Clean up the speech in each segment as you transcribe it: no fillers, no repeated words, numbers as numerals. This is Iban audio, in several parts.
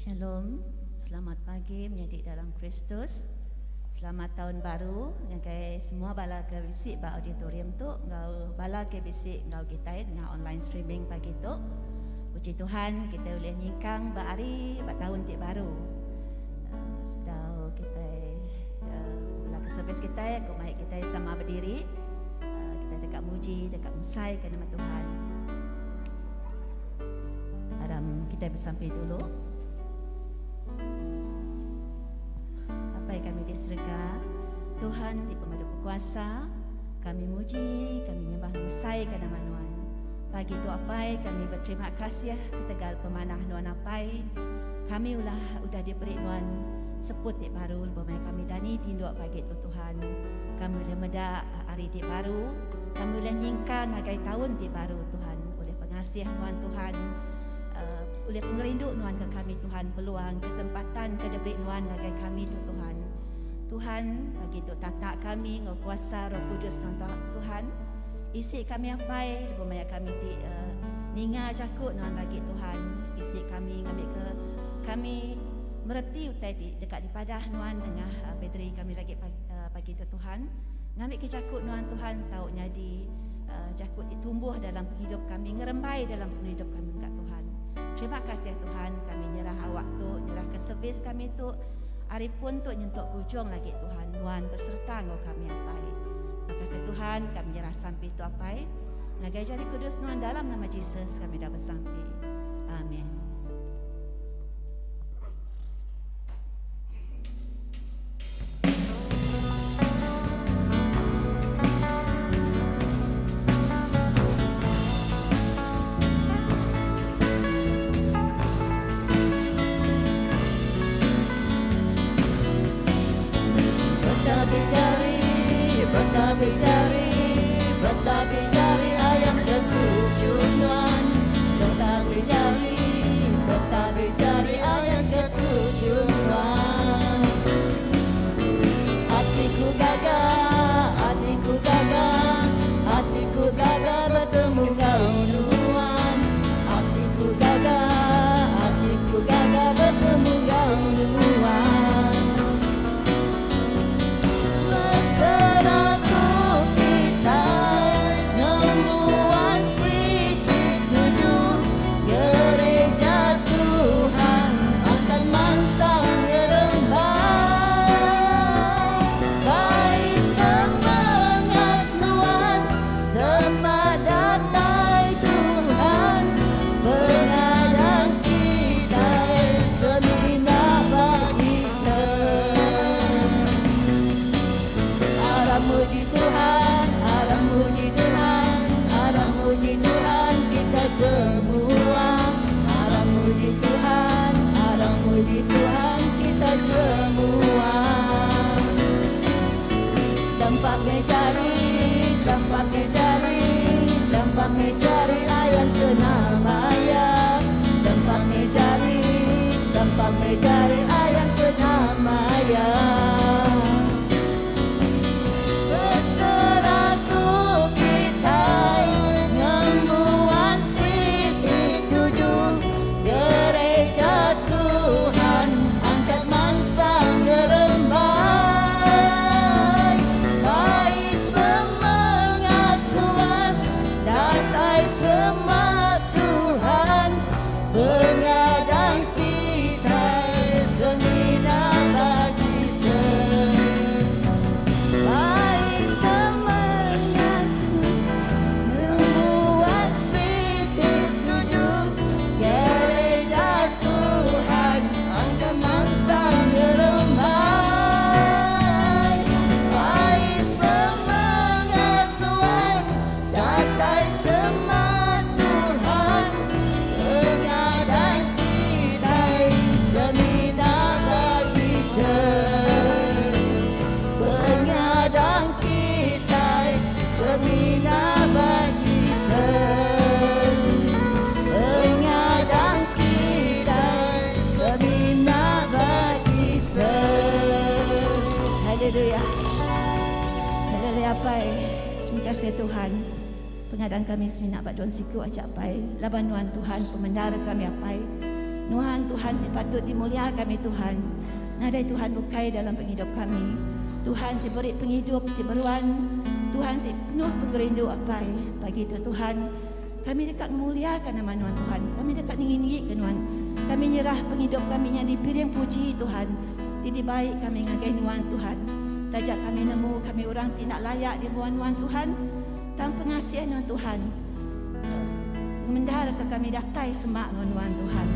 Shalom, selamat pagi menyadi dalam Kristus. Selamat taun baru ngagai semua bala ke bisi ba auditorium tu enggau bala ke bisi enggau kitai nengah online streaming pagi tu. Puji Tuhan kitai ulih nyingkang ba hari ba taun ti baru. Uh, sebedau kitai uh, mula ke servis kitai, aku mai kitai sama berdiri. Uh, kitai deka muji, deka mesai ke nama Tuhan. Aram kitai besampi dulu. Apai kami di serega, Tuhan ti pemadu bekuasa, kami muji, kami nyembah ngemesaika nama Nuan. Pagi tu Apai, kami beterima kasih ketegal pemanah Nuan Apai. Kami ulah udah diberi Nuan seput ti baru lebuh maya kami dani tinduk pagi tu Tuhan. Kami ulih meda hari ti baru, kami ulih nyingkang ngagai taun ti baru Tuhan ulih pengasih Nuan Tuhan. Ulih pengerindu Nuan ke kami Tuhan peluang kesempatan ke diberi Nuan ngagai kami tu Tuhan. Tuhan pagi tu tatak kami enggau kuasa Roh Kudus Nuan Tuhan. Isi kami apai lebuh maya kami ti uh, ninga jaku Nuan lagi Tuhan. Isi kami ngambika kami mereti utai ti deka dipadah Nuan nengah uh, bateri kami lagi pagi, uh, pagi tu Tuhan. Ngambika jaku Nuan Tuhan tau nyadi Jaku ti tumbuh dalam pengidup kami ngerembai dalam pengidup kami mega Tuhan. Terima kasih Tuhan kami nyerah awak tu nyerah ke servis kami tu ari pun tu nyentuk ke ujung lagi Tuhan nuan beserta enggau kami apai. Terima kasih Tuhan kami nyerah sampi tu apai ngagai jari kudus nuan dalam nama Jesus kami dah besampi. Amin. Haleluya. Haleluya Apai. Terima kasih Tuhan. Pengadang kami semina ba Tuan siku aja Apai. Laban Nuan Tuhan pemendar kami Apai. Nuan Tuhan ti patut dimulia kami Tuhan. Nadai Tuhan bukai dalam pengidup kami. Tuhan ti beri pengidup ti meruan. Tuhan ti penuh pengerindu Apai. Pagi tu Tuhan, kami deka ngemuliaka nama Nuan Tuhan. Kami deka ninggi-ninggika Nuan. Kami nyerah pengidup kami nyadi piring puji Tuhan ti dibai kami ngagai Nuan Tuhan. Taja kami nemu kami orang ti enda layak di mua Nuan Tuhan, tang pengasih Nuan Tuhan ngemendarka kami datai semak enggau Nuan Tuhan.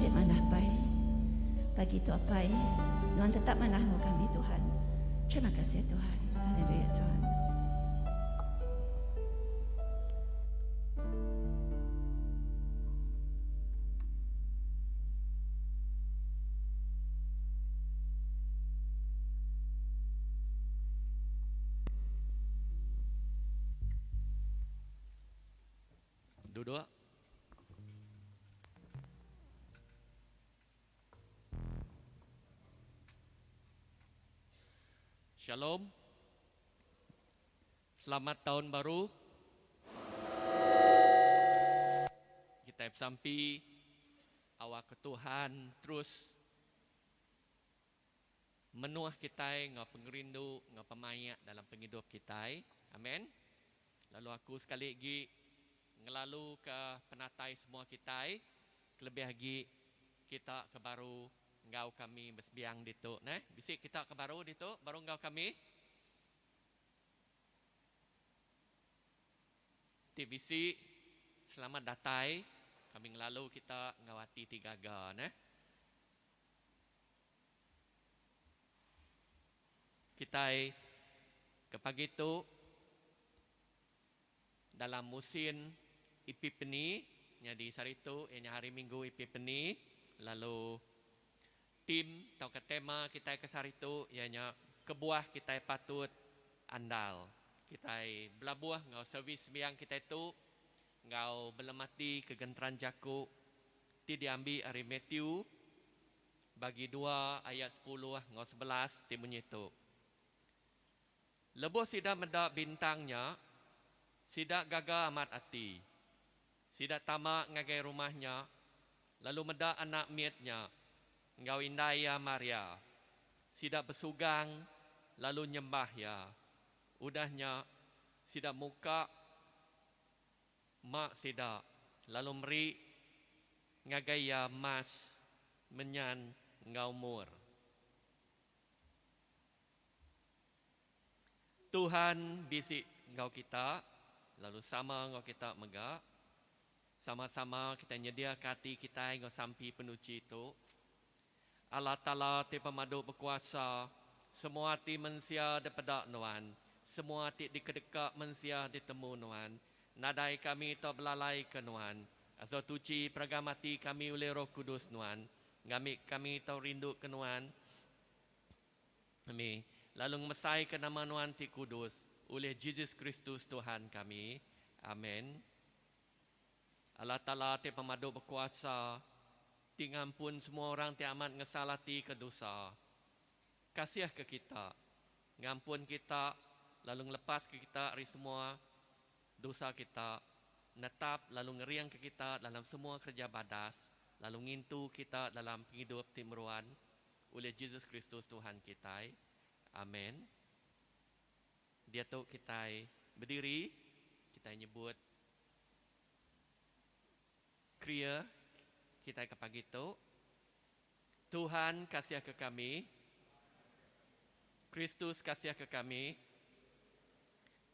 ti manah Pai. Pagi tu Apai, Nuan tetap manah enggau kami Tuhan. Terima kasih Tuhan. Haleluya Tuhan. Duduk. Shalom. Selamat taun baru. Kitai besampi awakka Tuhan terus menuh kitai enggau pengerindu enggau pemaik dalam pengidup kitai. Amen. Lalu aku sekali agi ngelaluka penatai semua kitai kelebih agi kita ke baru enggau kami besembiang ditu neh. Bisi kita ke baru ditu baru enggau kami? Ti bisi selamat datai kami ngelalu kita enggau ati ti gaga neh. Kitai ke pagi tu dalam musin Epiphany nyadi sehari tu iya nya hari Minggu Epiphany lalu theme tauka tema kitai ke sehari tu iya nya kebuah kitai patut andal. Kitai belabuh enggau servis sembiang kitai tu enggau belemati ke genteran jaku ti diambi ari Matthew Bagi dua ayat sepuluh enggau 11 ti munyi tu. Lebuh sida meda bintang nya, sida gaga amat ati. Sida tama ngagai rumah nya lalu meda anak mit nya enggau indai iya Maria. Sida besugang lalu nyembah iya. Udah nya, sida muka Ma sida lalu meri ngagai iya emas, menyan enggau mur. Tuhan bisi enggau kita lalu sama enggau kita mega. Sama-sama kitai nyediaka ati kitai enggau sampi penuchi tu. Allah Taala ti pemadu bekuasa, semua ti mensia dipeda Nuan, semua ti dikedeka mensia ditemu Nuan. Nadai kami tau belalaika Nuan. Asuh tuchi peragam ati kami ulih Roh Kudus Nuan, ngambi kami tau rinduka Nuan, kami, lalu ngemesaika nama Nuan ti kudus, ulih Jesus Kristus Tuhan kami. Amen. Allah Taala ti pemadu bekuasa, ti ngampun semua orang ti amat ngesal ati ke dosa. Kasihka kita, ngampun kita, lalu ngelepaska kita ari semua dosa kita, netap lalu ngeringka kita dalam semua kereja badas, lalu ngintu kita dalam pengidup ti meruan ulih Jesus Kristus Tuhan kitai. Amen. Diatu kitai bediri, kitai nyebut Kriya kitai ke pagi tu. Tuhan kasihka kami. Kristus kasihka kami.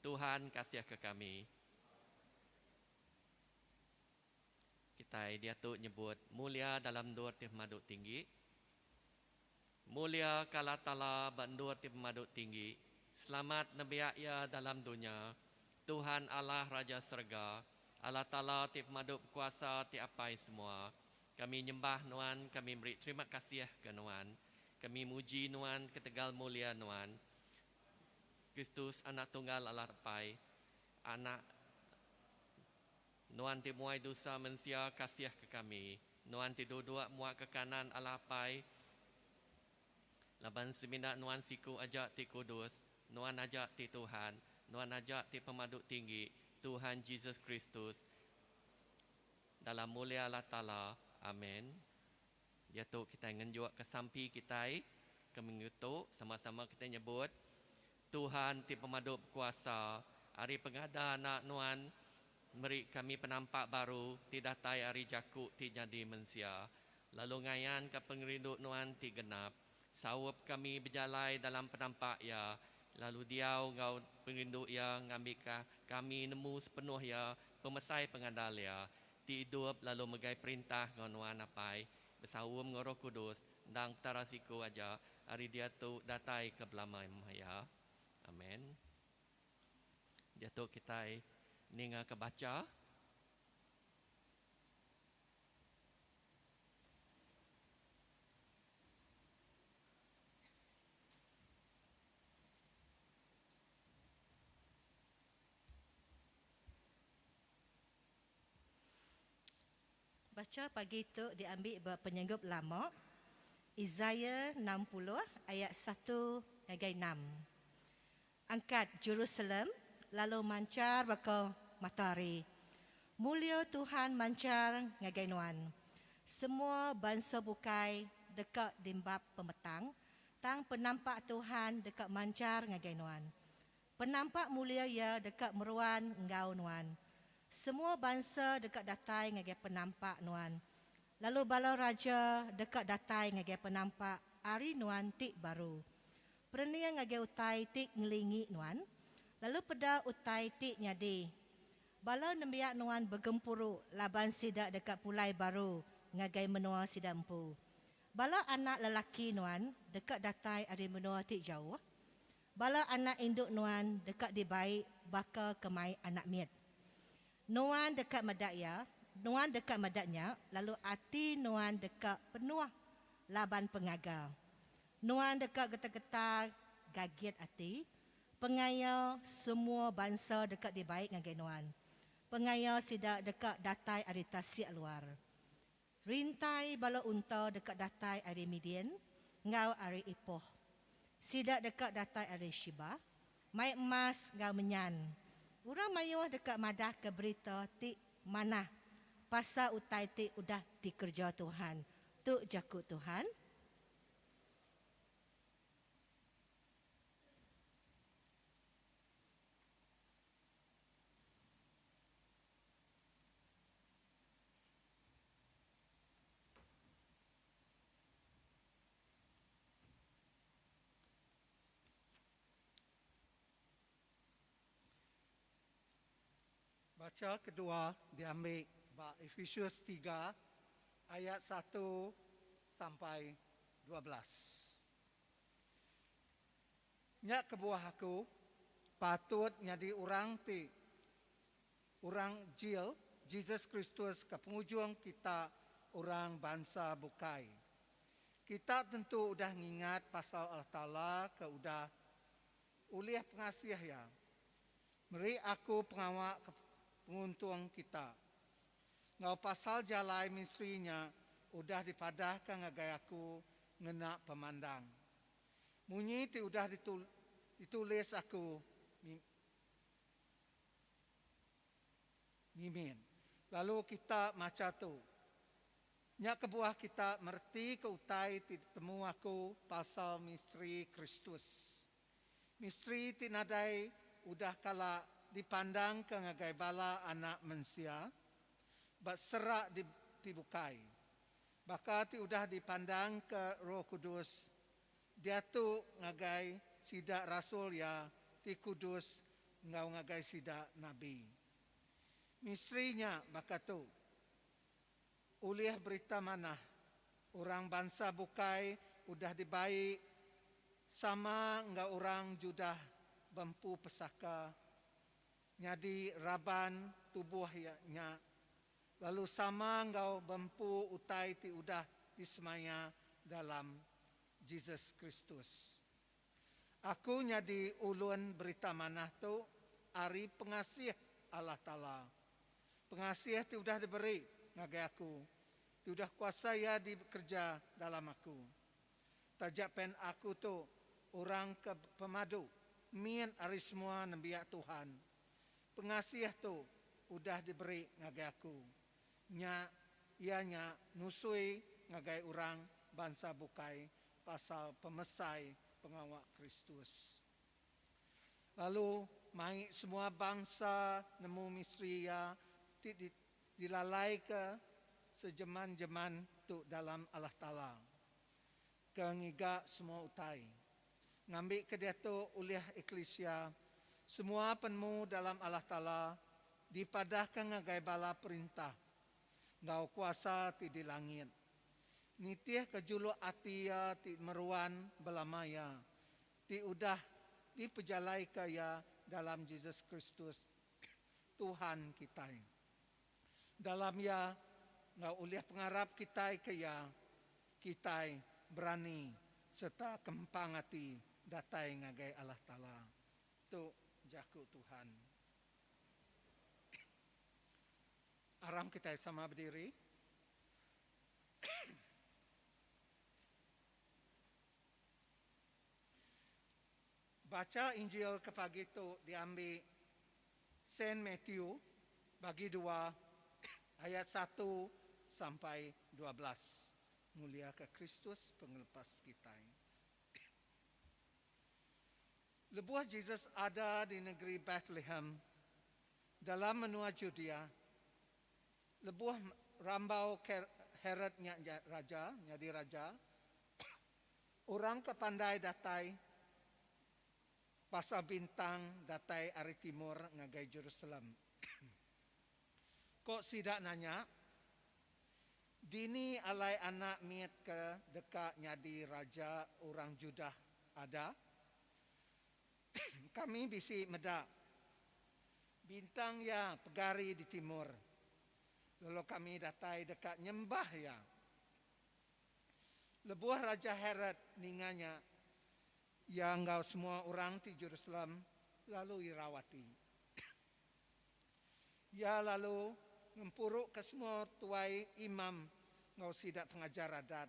Tuhan kasihka kami. Kitai diatu nyebut mulia dalam endur ti pemadu tinggi. Mulia ka Allah Taala ba endur ti pemadu tinggi. Selamat nembiak Iya dalam dunya. Tuhan Allah Raja serega, Allah Taala ti pemadu bekuasa ti Apai semua. Kami nyembah Nuan, kami meri terima kasih ke Nuan. Kami muji Nuan ketegal mulia Nuan. Kristus Anak Tunggal Allah Apai, Anak Nuan ti muai dosa mensia kasih ke kami. Nuan ti duduk muak ke kanan Allah Apai, laban semina Nuan siku aja ti kudus, Nuan aja ti Tuhan, Nuan aja ti Pemadu Tinggi, Tuhan Jesus Kristus, dalam mulia Allah Taala. Amen. Diatu kitai ngenjukka sampi kitai ke minggu tu, sama-sama kitai nyebut, Tuhan ti Pemadu Bekuasa, ari pengada Anak Nuan meri kami penampak baru ti datai ari Jaku ti nyadi mensia, lalu ngayanka pengerindu Nuan ti genap. Saup kami bejalai dalam penampak Iya, lalu diau enggau pengerindu Iya ngambika kami nemu sepenuh Iya pemesai pengandal Iya, ti idup lalu megai perintah enggau Nuan Apai. besaum enggau Roh Kudus, endang Petara siku aja, ari diatu datai ke belama maya. Amen. Diatu kitai ningaka bacha. Bacha pagi tu diambi ba Penyanggup Lama, Isaiah 60 ayat satu ngagai enam. Angkat, Jerusalem, lalu manchar baka matahari. Mulia Tuhan manchar ngagai nuan. Semua bansa bukai deka diembap pemetang, tang penampak Tuhan deka manchar ngagai nuan. Penampak mulia Iya deka meruan enggau nuan. Semua bansa deka datai ngagai penampak nuan, lalu bala raja deka datai ngagai penampak ari nuan ti baru. Perening ngagai utai ti ngelingi nuan, lalu peda utai ti nyadi. Bala nembiak nuan begempuru laban sida deka pulai baru ngagai menua sida empu. Bala anak lelaki nuan deka datai ari menua ti jauh. Bala anak indu nuan deka dibai baka ke mai anak mit. Nuan deka meda iya, nuan deka meda nya, lalu ati nuan deka penuh laban pengaga. Nuan deka getar-getar gagit ati, pengaya semua bansa deka dibai ngagai nuan. Pengaya sida deka datai ari tasik luar. Rintai bala unta deka datai ari Midian enggau ari Ipoh. Sida deka datai ari Sheba, mai emas enggau menyan. Orang mayuh deka madahka berita ti manah pasal utai ti udah dikereja Tuhan. Tu jaku Tuhan. Bacha kedua diambi ba Efesus tiga ayat satu sampai 12. Nya kebuah aku patut nyadi orang ti Orang jil Jesus Kristus ke pengujung kita orang bansa bukai. Kita tentu udah ngingat pasal Allah Taala ke udah, ulih pengasih Iya, meri aku pengawa ke penguntung kita. Enggau pasal jalai ministri nya udah dipadahka ngagai aku ngena pemandang. Munyi ti udah ditulis aku Mimit. Lalu kita macha tu. Nya kebuah kita meretika utai ti ditemu aku pasal misteri Kristus. Misteri ti nadai udah kala dipandangka ngagai bala anak mensia ba serak ti bukai, baka ti udah dipandangka Roh Kudus diatu ngagai sida rasul iya ti kudus enggau ngagai sida nabi. Misteri nya baka tu, Ulih Berita Manah, orang bansa bukai udah dibai sama enggau orang Judah bempu pesaka nyadi raban tubuh iya nya, lalu sama enggau bempu utai ti udah disemaya dalam Jesus Kristus. Aku nyadi ulun Berita Manah tu ari pengasih Allah Taala. Pengasih ti udah diberi ngagai aku, ti udah kuasa Iya dikereja dalam aku. Taja pen aku tu orang ke pemadu mit ari semua nembiak Tuhan, pengasih tu udah diberi ngagai aku, nya iya nya nusui ngagai orang bansa bukai pasal pemesai pengawa Kristus. Lalu mai semua bansa nemu misteri iya ti dilalaika sejeman-jeman tu dalam Allah Taala, ke ngiga semua utai. Ngambika diatu ulih eklisia, semua penemu dalam Allah Taala dipadahka ngagai bala perintah enggau kuasa ti di langit. Nitihka juluk ati Iya ti meruan belama iya, ti udah dipejalaika Iya dalam Jesus Kristus, Tuhan kitai. Dalam Iya, enggau ulih pengarap kitai ke Iya, kitai berani sereta kempang ati datai ngagai Allah Taala. Tu jaku Tuhan. Aram kitai sama bediri. Bacha Injil ke pagi tu diambi Saint Matthew bagi dua ayat satu sampai 12. Muliaka Kristus pengelepas kitai. Lebuh Jesus ada di negeri Bethlehem dalam menua Judea, Lebuh rambau Herod nya raja, nyadi raja, orang ke pandai datai pasal bintang datai ari timur ngagai Jerusalem. Ko sida nanya, Dini alai anak mit ke deka nyadi raja orang Judah ada? Kami bisi meda Bintang iya pegari di timur, lalu kami datai deka nyembah iya. Lebuh Raja Herod ninga nya, iya enggau semua orang ti Jerusalem lalu irau ati. Iya lalu ngempuruka semua tuai imam enggau sida pengajar Adat,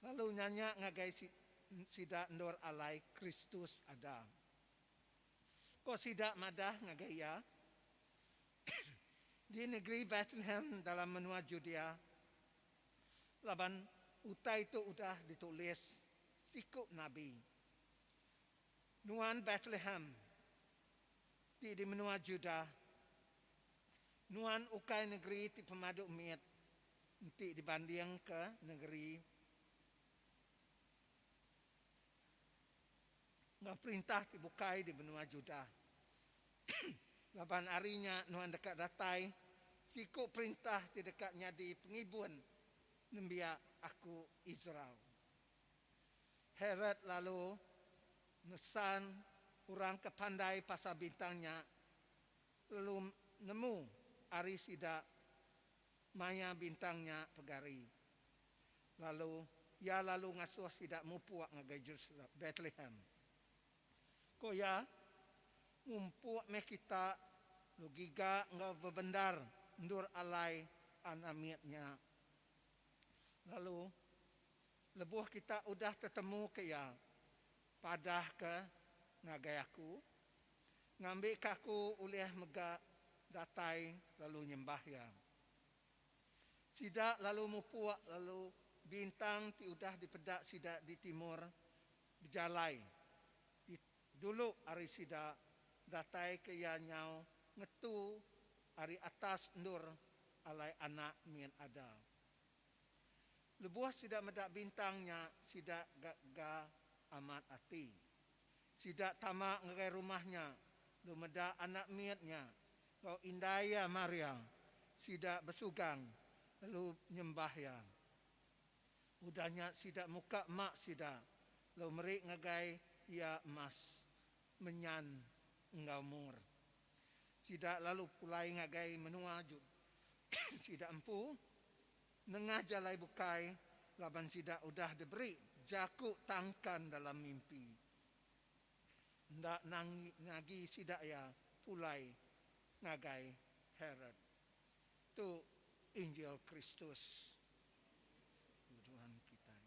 lalu nanya ngagai sida endur alai Kristus ada. Ko sida madah ngagai iya, Di negeri Betlehem dalam menua Judea, laban utai tu udah ditulis siku nabi, Nuan Betlehem, ti di menua Judah, nuan ukai negeri ti pemadu mit enti dibandingka negeri Enggau perintah ti bukai di menua Judah. Laban ari nya nuan deka datai siku perintah ti deka nyadi pengibun nembiak Aku Israel. Herod lalu ngesan orang ke pandai pasal bintang nya lalu nemu ari sida maya bintang nya pegari. Lalu, iya lalu ngasuh sida mupuk ngagai Jerusalem, Betlehem. Ku iya, Mumpuk meh kita lalu giga enggau bebendar endur alai anak mit nya. Lalu, lebuh kita udah tetemuka iya, padahka ngagai aku, ngambika aku ulih mega datai lalu nyembah iya. Sida lalu mupuk lalu bintang ti udah dipeda sida di timur bejalai di dulu ari sida datai ke iya nyau ngetu ari atas endur alai anak mit ada. Lebuh sida meda bintang nya sida ga amat ati. Sida tama ngagai rumah nya lalu meda anak mit nya Enggau indai iya Maria, sida besugang lalu nyembah iya. Udah nya sida muka mak sida lalu meri ngagai iya emas, menyan enggau mur. Sida lalu pulai ngagai menua sida empu nengah jalai bukai laban sida udah diberi jaku tangkan dalam mimpi. Enda nagi sida iya pulai ngagai Herod. Tu Injil Kristus Tuhan kitai.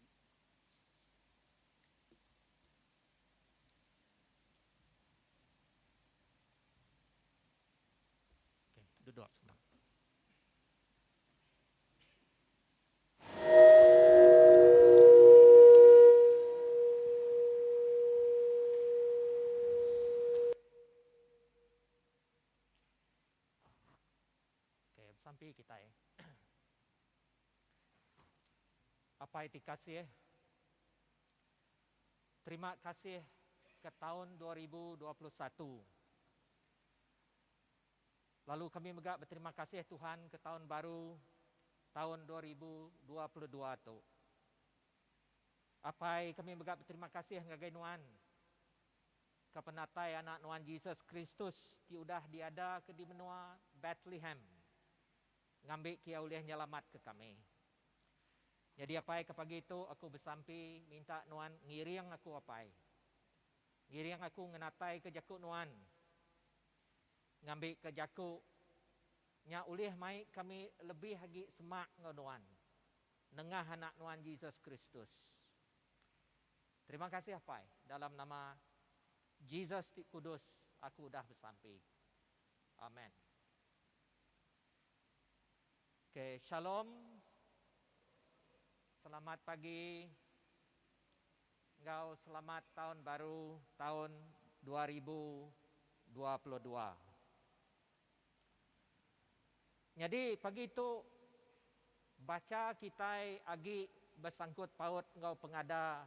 Okay, duduk semua. Okay, besampi kitai. Apai ti kasih, terima kasih ke taun 2021. Lalu kami mega beterima kasih Tuhan ke taun baru. taun 2022 tu. Apai, kami mega beterima kasih ngagai Nuan ke penatai Anak Nuan Jesus Kristus ti udah diadaka di menua Bethlehem ngambika Iya ulih nyelamatka kami. Nyadi Apai ke pagi tu aku besampi minta Nuan ngiring aku Apai. Ngiring aku ngenataika jaku Nuan ngambika jaku nya ulih mai kami lebih agi semak enggau Nuan nengah Anak Nuan Jesus Kristus. Terima kasih Apai, dalam nama Jesus ti kudus aku udah besampi. Amen. Okay, shalom. Selamat pagi enggau selamat taun baru taun 2022. Nyadi pagi tu bacha kitai agi besangkut paut enggau pengada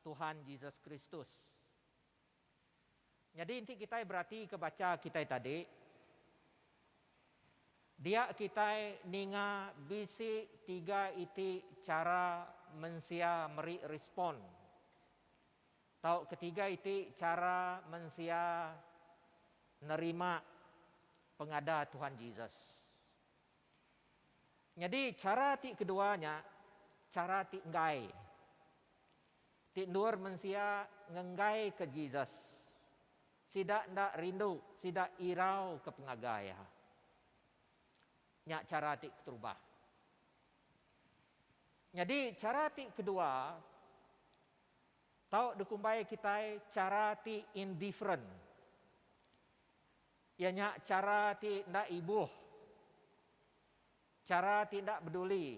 Tuhan Jesus Kristus. Nyadi enti kitai beratika bacha kitai tadi, dia kitai ninga bisi tiga iti chara mensia meri respon tauka tiga iti chara mensia nerima pengada Tuhan Jesus. Nyadi chara ti kedua nya chara ti enggai, ti endur mensia ngenggaika Jesus. Sida enda rindu, sida irau ke pengaga iya. Nya chara ti keterubah. Nyadi chara ti kedua tau dikumbai kitai chara ti indifferent. Iya nya chara ti enda ibuh, chara ti enda beduli,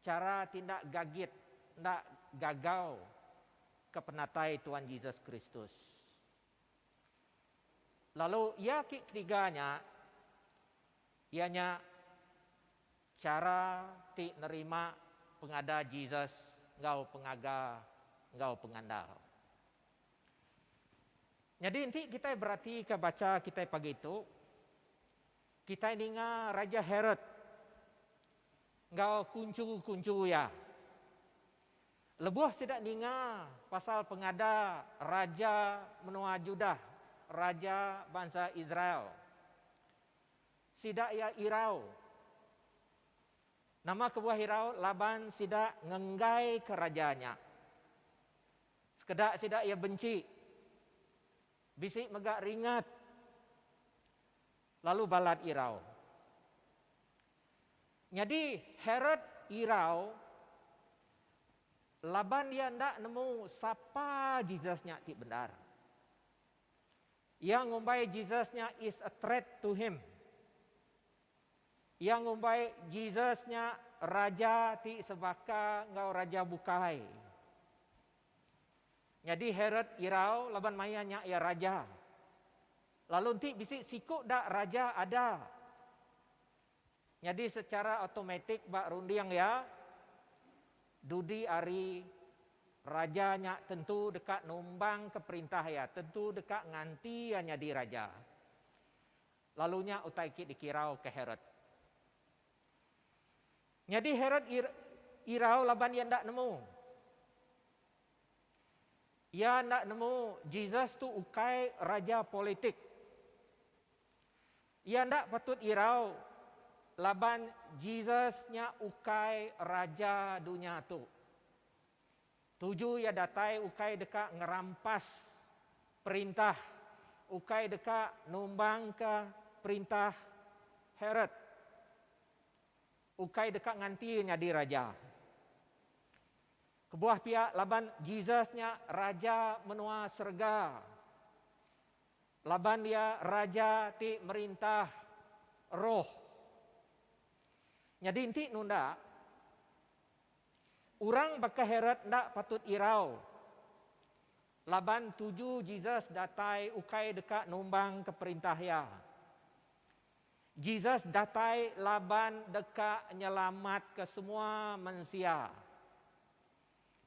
chara ti enda gagit, enda gagau ke penatai Tuan Jesus Kristus. Lalu iya ki ketiga nya, iya nya chara ti nerima pengada Jesus enggau pengaga enggau pengandal. Nyadi enti kitai beratika bacha kitai pagi tu, kitai ninga Raja Herod enggau kunchu-kunchu iya. Lebuh sida ninga pasal pengada raja menua Judah, raja bansa Israel, sida iya irau. Nama kebuah irau? Laban sida ngenggaika raja nya. Sekeda sida iya benci, bisi mega ringat lalu balat irau. Nyadi Herod irau laban iya enda nemu sapa Jesus nya ti bendar. Iya ngumbai Jesus nya is a threat to him. Iya ngumbai Jesus nya raja ti sebaka enggau raja bukai. Nyadi Herod irau laban maya nya iya raja. Lalu enti bisi siku da raja ada. Nyadi secara automatik ba runding iya, dudi ari raja nya tentu deka numbangka perintah iya, tentu deka nganti iya nyadi raja. Lalu nya utai ki dikirauka Herod. Nyadi Herod irau laban iya enda nemu. Iya enda nemu Jesus tu ukai raja politik. Iya enda patut irau laban Jesus nya ukai raja dunya tu. Tuju iya datai ukai deka ngerampas perintah, ukai deka numbangka perintah Herod, ukai deka nganti iya nyadi raja. Kebuah pia laban Jesus nya Raja menua serega. Laban iya Raja ti merintah roh. Nyadi enti nunda, Orang baka Herod enda patut irau laban tuju Jesus datai ukai deka numbangka perintah iya. Jesus datai laban deka nyelamatka semua mensia.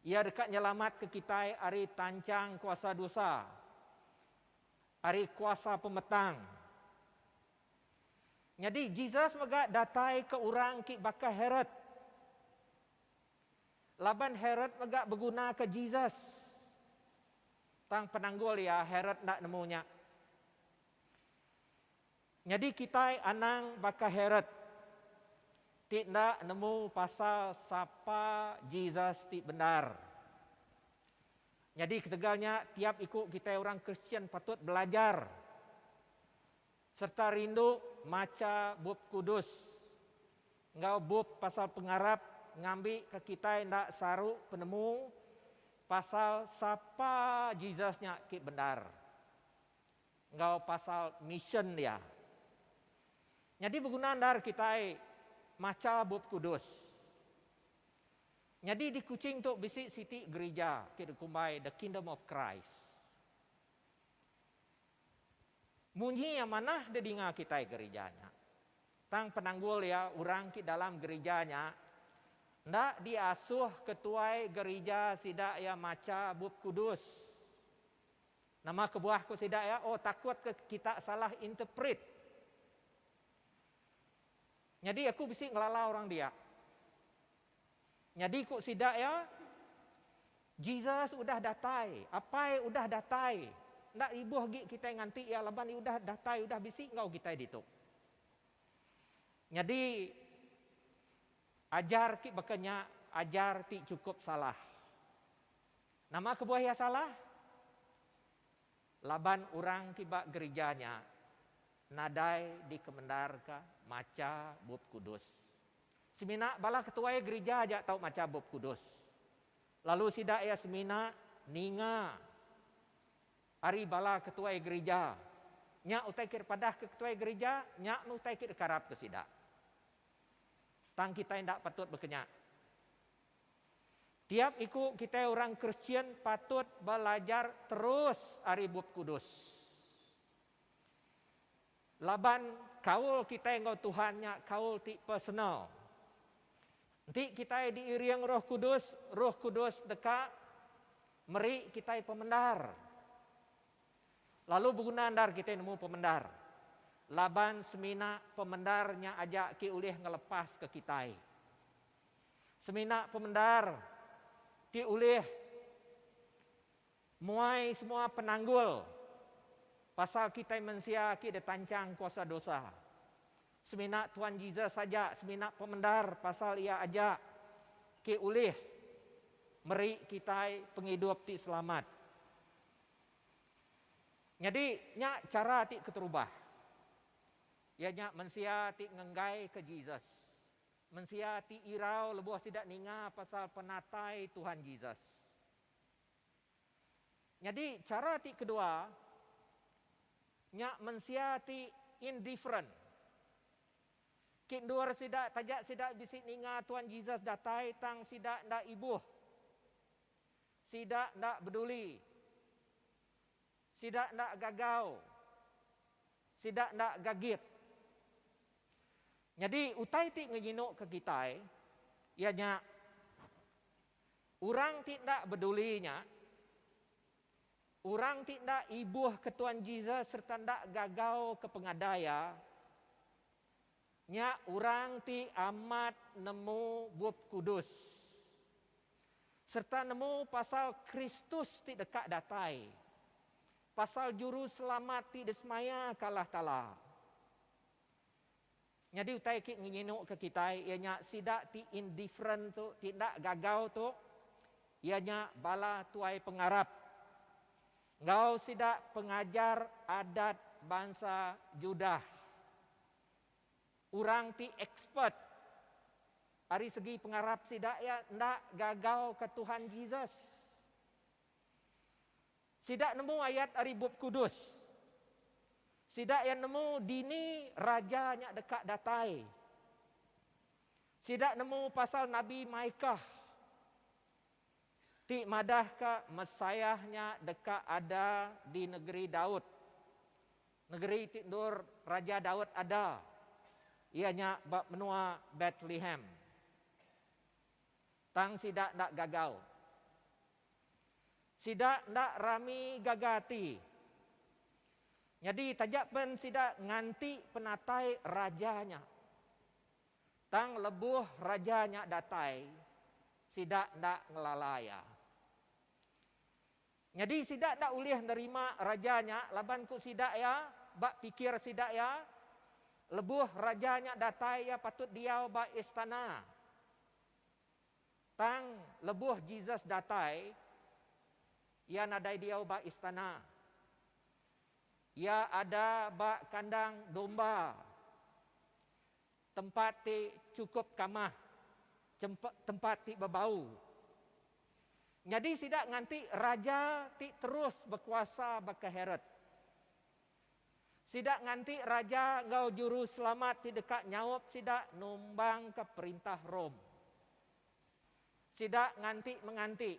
Iya deka nyelamatka kitai ari tanchang kuasa dosa, ari kuasa pemetang. Nyadi Jesus mega datai ke orang ki baka Herod. Laban Herod mega begunaka Jesus. Tang penanggul iya, Herod enda nemu nya. Nyadi kitai anang baka Herod ti enda nemu pasal sapa Jesus ti bendar. Nyadi ketegal nya tiap iku kitai orang Kristian patut belajar sereta rindu macha Bup Kudus enggau bup pasal pengarap ngambika kitai enda saru penemu pasal sapa Jesus nya ti bendar enggau pasal misyen iya. Nyadi beguna endar kitai macha Bup Kudus. Nyadi di Kuching tu bisi siti gerija ti dikumbai The Kingdom of Christ. Munyi iya manah didinga kitai gerija nya. Tang penanggul iya orang ti dalam gerija nya enda diasuh ketuai gerija sida iya macha Bup Kudus. Nama kebuah ku sida iya, oh takut ke kita salah interpret. Nyadi aku bisi ngelala orang dia. Nyadi ku sida iya, Jesus udah datai, Apai udah datai. Enda ibuh agi kitai nganti iya laban iya udah datai, udah bisi enggau kitai ditu. Nyadi ajar ti baka nya ajar ti chukup salah. Nama kebuah iya salah? Laban orang ti ba gerija nya nadai dikemendarka macha Bup Kudus. Semina bala ketuai gerija aja tau macha Bup Kudus. Lalu sida iya semina ninga ari bala ketuai gerija. Nya utai ke dipadahka ketuai gerija, nya meh utai ke dikarapka sida. Tang kitai enda patut baka nya. Tiap iku kitai orang Kristian patut belajar terus ari Bup Kudus. Laban kaul kitai enggau Tuhan nya kaul ti personal. Enti kitai diiring Roh Kudus, Roh Kudus deka meri kitai pemendar. Lalu beguna endar kitai nemu pemendar, laban semina pemendar nya aja ke ulih ngelepaska kitai. Semina pemendar ti ulih muai semua penanggul pasal kitai mensia ti ditanchang kuasa dosa. Semina Tuhan Jesus aja, semina pemendar pasal Iya aja ti ulih meri kitai pengidup ti selamat. Nyadi nya chara ti keterubah, iya nya mensia ti ngenggaika Jesus. Mensia ti irau lebuh sida ninga pasal penatai Tuhan Jesus. Nyadi chara ti kedua nya mensia ti indifferent. Ki endur sida taja sida bisi ninga Tuhan Jesus datai tang sida enda ibuh. Sida enda beduli. Sida enda gagau. Sida enda gagit. Nyadi utai ti ngenyinukka kitai iya nya orang ti enda beduli nya, orang ti enda ibuhka Tuan Jesus sereta enda gagauka pengada iya, nya orang ti amat nemu Bup Kudus sereta nemu pasal Kristus ti deka datai, pasal Juruselamat ti disemayaka Allah Taala. Nyadi utai ki ngenyinuka kitai iya nya sida ti indifferent tu, ti enda gagau tu, iya nya bala tuai pengarap enggau sida pengajar adat bansa Judah. Orang ti expert ari segi pengarap sida iya enda gagauka Tuhan Jesus. Sida nemu ayat ari Bup Kudus. Sida iya nemu dini raja nya deka datai. Sida nemu pasal Nabi Mikah ti madahka Messiah nya deka ada di negeri Daud, negeri ti endur Raja Daud ada, iya nya ba menua Betlehem. Tang sida enda gagau. Sida enda rami gaga ati. Nyadi taja pen sida nganti penatai raja nya. Tang lebuh raja nya datai, sida enda ngelala iya. Nyadi sida enda ulih nerima raja nya laban ku sida iya, ba pikir sida iya, lebuh raja nya datai iya patut diau ba istana. Tang lebuh Jesus datai, iya nadai diau ba istana. Iya ada ba kandang domba, tempat ti chukup kamah, tempat ti bebau. Nyadi sida nganti raja ti terus bekuasa baka Herod. Sida nganti raja enggau juruselamat ti deka nyaup sida numbangka perintah Rome. Sida nganti menganti.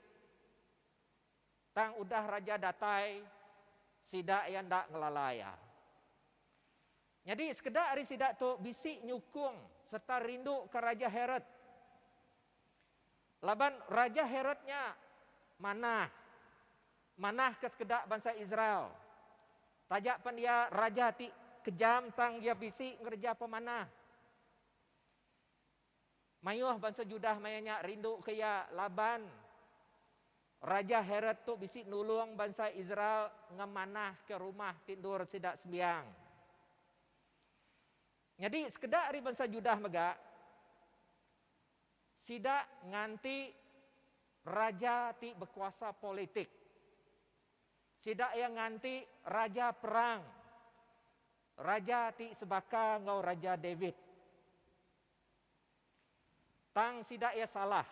Tang udah raja datai, sida iya enda ngelala iya. Nyadi sekeda ari sida tu bisi nyukung sereta rinduka Raja Herod. Laban Raja Herod nya manah, manah ke sekeda bansa Israel. Taja pen iya raja ti kejam tang iya bisi ngereja pemanah. Mayuh bansa Judah maya nya rinduka iya laban Raja Herod tu bisi nulung bansa Israel ngemanahka rumah ti endur sida sembiang. Nyadi sekeda ari bansa Judah mega sida nganti raja ti bekuasa politik. Sida iya nganti raja perang, raja ti sebaka enggau Raja David. Tang sida iya salah.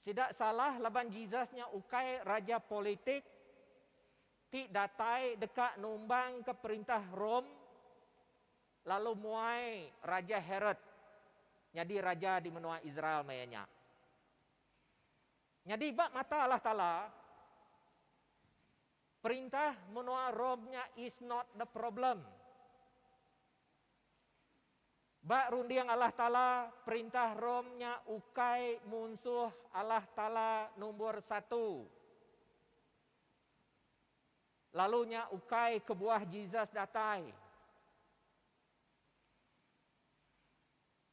Sida salah laban Jesus nya ukai raja politik ti datai deka numbangka perintah Rome lalu muai Raja Herod nyadi raja di menua Israel maya nya. Nyadi ba mata Allah Taala, perintah menua Rome nya is not the problem. Ba runding Allah Taala, perintah Rome nya ukai munsuh Allah Taala numbur satu. Lalu nya ukai kebuah Jesus datai.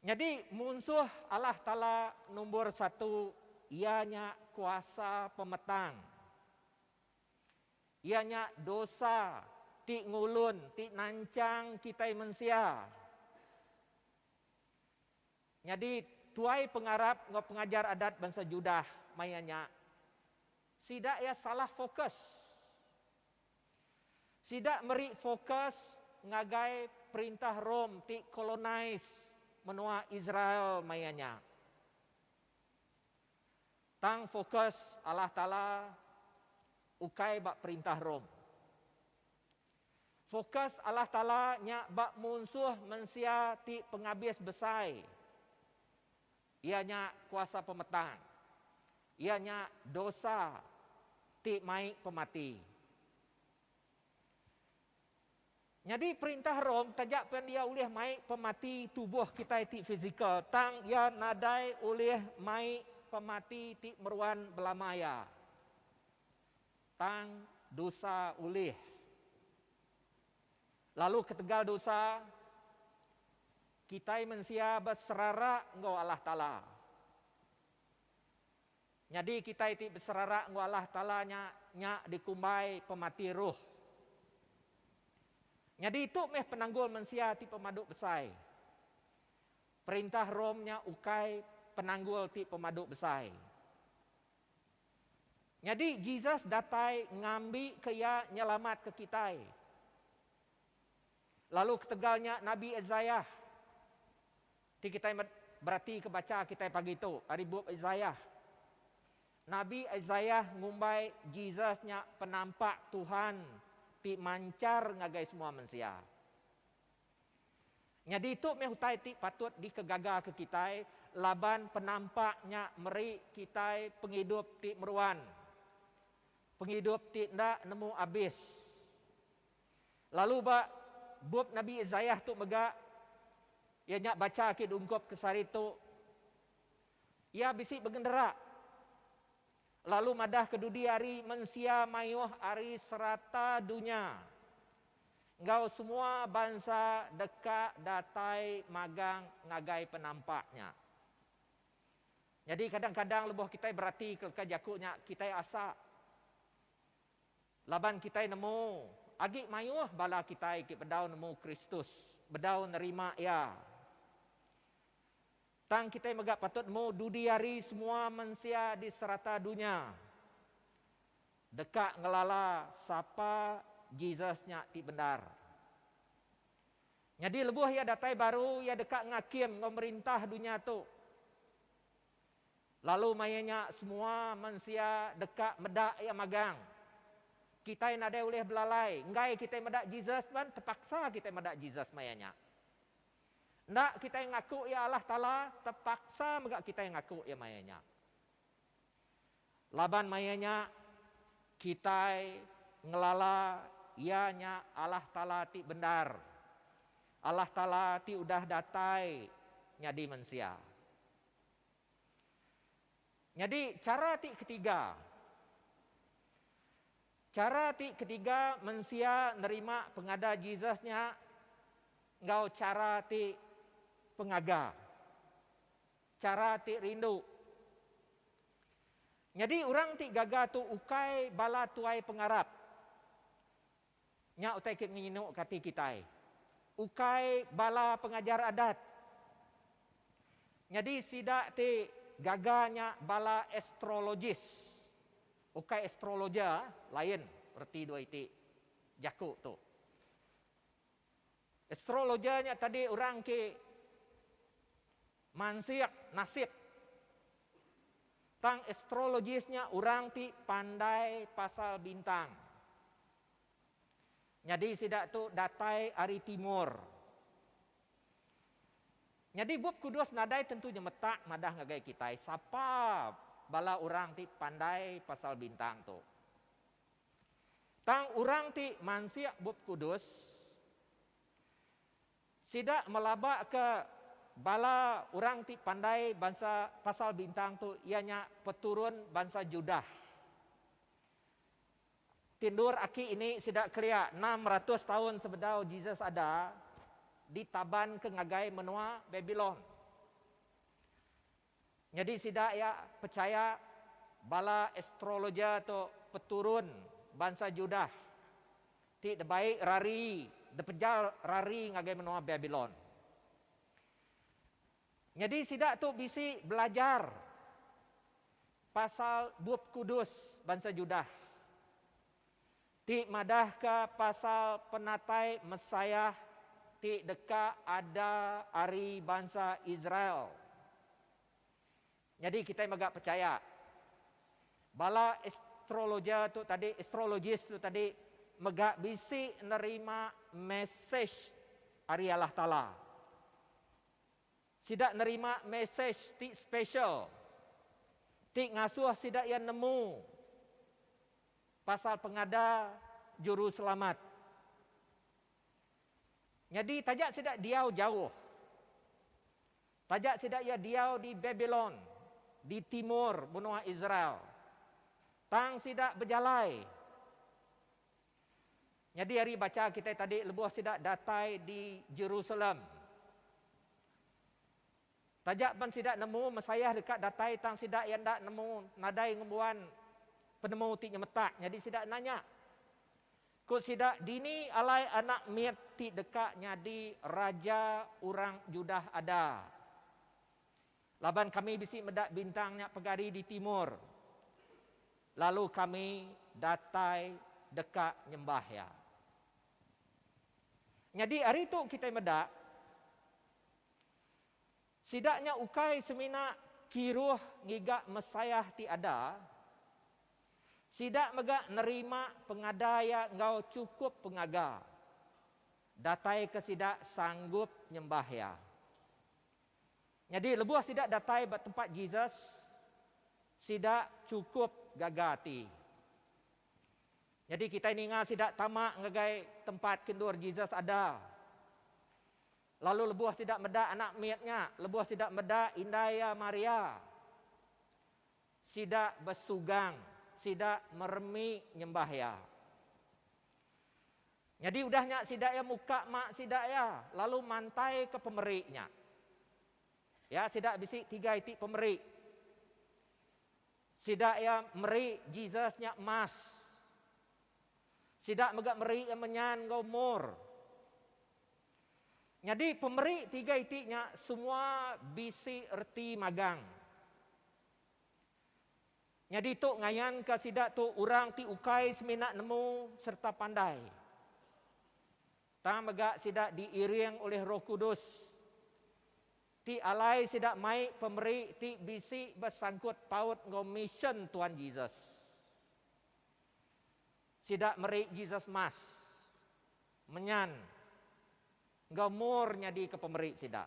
Nyadi munsuh Allah Taala numbur satu iya nya kuasa pemetang. Iya nya dosa ti ngulun ti nanchang kitai mensia. Nyadi tuai pengarap enggau pengajar adat bansa Judah maya nya, sida iya salah fokus. Sida meri fokus ngagai perintah Rome ti kolonais menua Israel maya nya. Tang fokus Allah Taala ukai ba perintah Rome. Fokus Allah Taala nya ba munsuh mensia ti pengabis besai, iya nya kuasa pemetang, iya nya dosa ti mai pemati. Nyadi perintah Rome taja pen iya ulih mai pemati tubuh kitai ti fizikal tang iya nadai ulih mai pemati ti meruan belama iya. Tang dosa ulih. Lalu ketegal dosa, kitai mensia beserara enggau Allah Taala. Nyadi kitai ti beserara enggau Allah Taala nya nya dikumbai pemati roh. Nyadi tu meh penanggul mensia ti pemadu besai. Perintah Rome nya ukai penanggul ti pemadu besai. Nyadi Jesus datai ngambika iya nyelamatka kitai. Lalu ketegal nya Nabi Isaiah ti kitai beratika bacha kitai pagi tu ari bup Isaiah. Nabi Isaiah ngumbai Jesus nya penampak Tuhan ti manchar ngagai semua mensia. Nyadi tu meh utai ti patut dikegagaka kitai laban penampak nya meri kitai pengidup ti meruan, pengidup ti enda nemu abis. Lalu ba bup Nabi Isaiah tu mega, iya nya bacha agi diungkup ke sehari tu, iya bisi begendera. Lalu madah ke dudi hari mensia mayuh ari serata dunya enggau semua bansa deka datai magang ngagai penampak nya. Nyadi kadang-kadang lebuh kitai beratika leka jaku nya kitai asa laban kitai nemu agi mayuh bala kitai ti bedau nemu Kristus, bedau nerima Iya. Tang kitai mega patut nemu dudi hari semua mensia di serata dunya deka ngelala sapa Jesus nya ti bendar. Nyadi lebuh iya datai baru, iya deka ngakim enggau merintah dunya tu. Lalu maya nya semua mensia deka meda iya magang. Kitai nadai ulih belalai, enggai kitai meda Jesus pan tepaksa kitai meda Jesus maya nya. Enda kitai ngaku iya Allah Taala, tepaksa mega kitai ngaku iya maya nya. Laban maya nya kitai ngelala Iya nya Allah Taala ti bendar, Allah Taala ti udah datai nyadi mensia. Nyadi chara ti ketiga, chara ti ketiga mensia nerima pengada Jesus nya enggau chara ti pengaga. Chara ti rindu. Nyadi orang ti gaga tu ukai bala tuai pengarap. Nya utai ke ngenyinu ke ati kitai. Ukai bala pengajar adat. Nyadi sida ti gaga nya bala astrologis. Ukai astrologer, lain reti dua iti jaku tu. Astrologer nya tadi orang ke mansik nasib. Tang astrologis nya orang ti pandai pasal bintang. Nyadi sida tu datai ari timur. Nyadi Bup Kudus nadai tentu nyemetak madah ngagai kitai sapa bala orang ti pandai pasal bintang tu. Tang orang ti mansik Bup Kudus, sida melabaka bala orang ti pandai bansa pasal bintang tu iya nya peturun bansa Judah. Ti endur aki ini sida kelia 600 taun sebedau Jesus ada ditabanka ngagai menua Babilon. Nyadi sida iya pechaya bala astrologer tu peturun bansa Judah ti debai rari depejal rari ngagai menua Babilon. Nyadi sida tu bisi belajar pasal Bup Kudus bansa Judah ti madahka pasal penatai Messiah ti deka ada ari bansa Israel. Nyadi kitai mega pechaya, bala astrologer tu tadi, astrologist tu tadi mega bisi nerima mesej ari Allah Taala. Sida nerima mesej ti special ti ngasuh sida iya nemu pasal pengada Juruselamat. Nyadi taja sida diau jauh, taja sida iya diau di Babilon, di timur menua Israel, tang sida bejalai. Nyadi ari bacha kitai tadi lebuh sida datai di Jerusalem, Taja pan sida nemu Messiah deka datai tang sida iya enda nemu nadai ngembuan penemu ti nyemetak nyadi sida nanya. Ku sida, Dini alai anak mit ti deka nyadi raja orang Judah ada? Laban kami bisi meda bintang nya pegari di timur, lalu kami datai deka nyembah iya. Nyadi ari tu kitai meda, Sida nya ukai semina kiruh ngiga Messiah ti ada, sida mega nerima pengada iya enggau chukup pengaga, datai ke sida sanggup nyembah iya. Nyadi lebuh sida datai ba tempat Jesus, sida chukup gaga ati. Nyadi kitai ninga sida tama ngagai tempat ke endur Jesus ada. Lalu lebuh sida meda anak mit nya, lebuh sida meda indai iya Maria, Sida besugang, sida meremi nyembah iya. Nyadi udah nya sida iya muka ma sida iya lalu mantaika pemeri nya. Ya, sida bisi tiga iti pemeri. Sida iya meri Jesus nya emas. Sida mega meri iya menyan enggau mur. Nyadi pemeri tiga iti nya semua bisi reti magang. Nyadi tu ngayanka sida tu orang ti ukai semina nemu sereta pandai. Tang mega sida diiring ulih Roh Kudus, ti alai sida mai pemeri ti bisi besangkut paut enggau misyen Tuhan Jesus. Sida meri Jesus mas, menyan, enggau mur nyadika pemeri sida.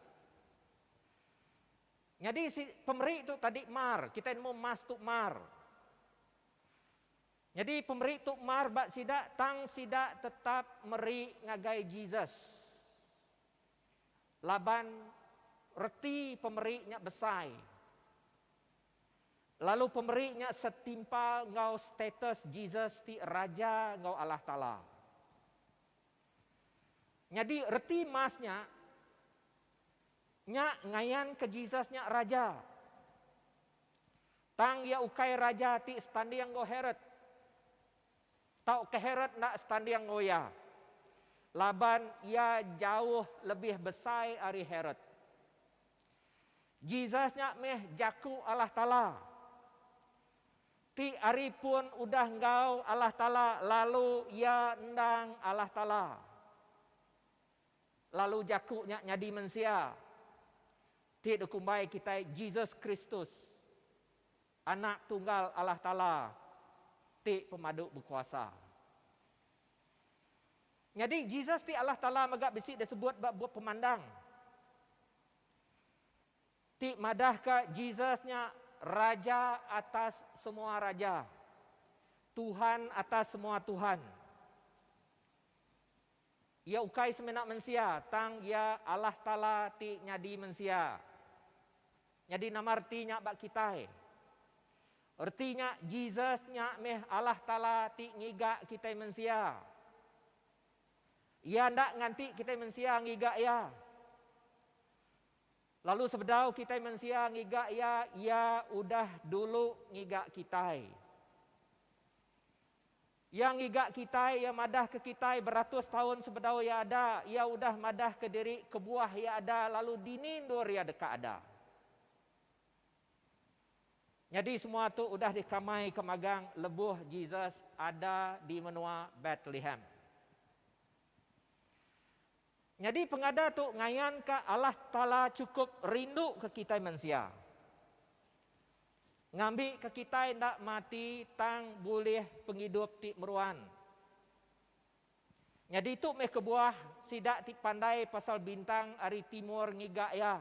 Nyadi si pemeri tu tadi mar, kitai nemu emas tu mar. Nyadi pemeri tu mar ba sida tang sida tetap meri ngagai Jesus. Laban reti pemeri nya besai. Lalu pemeri nya setimpal enggau status Jesus ti Raja enggau Allah Taala. Nyadi reti emas nya Nya ngayanka Jesus nya raja. Tang iya ukai raja ti setanding enggau Herod. Tauka Herod enda setanding enggau iya. Laban iya jauh lebih besai ari Herod. Jesus nya meh Jaku Allah Taala, ti ari pun udah enggau Allah Taala lalu iya endang Allah Taala. Lalu Jaku nya nyadi mensia, ti dikumbai kitai Jesus Kristus, Anak Tunggal Allah Taala ti Pemadu Bekuasa. Nyadi, Jesus ti Allah Taala mega bisi disebut ba Bup Pemandang, ti madahka Jesus nya Raja atas semua raja, Tuhan atas semua tuhan. Iya ukai semina mensia, tang Iya Allah Taala ti nyadi mensia. Nyadi nama reti nya ba kitai? Reti nya Jesus nya meh Allah Taala ti ngiga kitai mensia. Iya enda nganti kitai mensia ngiga Iya. Lalu sebedau kitai mensia ngiga Iya, Iya udah dulu ngiga kitai. Iya ngiga kitai, Iya madahka kitai beratus taun sebedau Iya ada, Iya udah madahka diri kebuah Iya ada lalu dini endur Iya deka ada. Nyadi semua tu udah dikamaika magang lebuh Jesus ada di menua Betlehem. Nyadi pengada tu ngayanka Allah Taala chukup rinduka kitai mensia. Ngambika kitai enda mati tang bulih pengidup ti meruan. Nyadi tu meh kebuah sida ti pandai pasal bintang ari timur ngiga iya,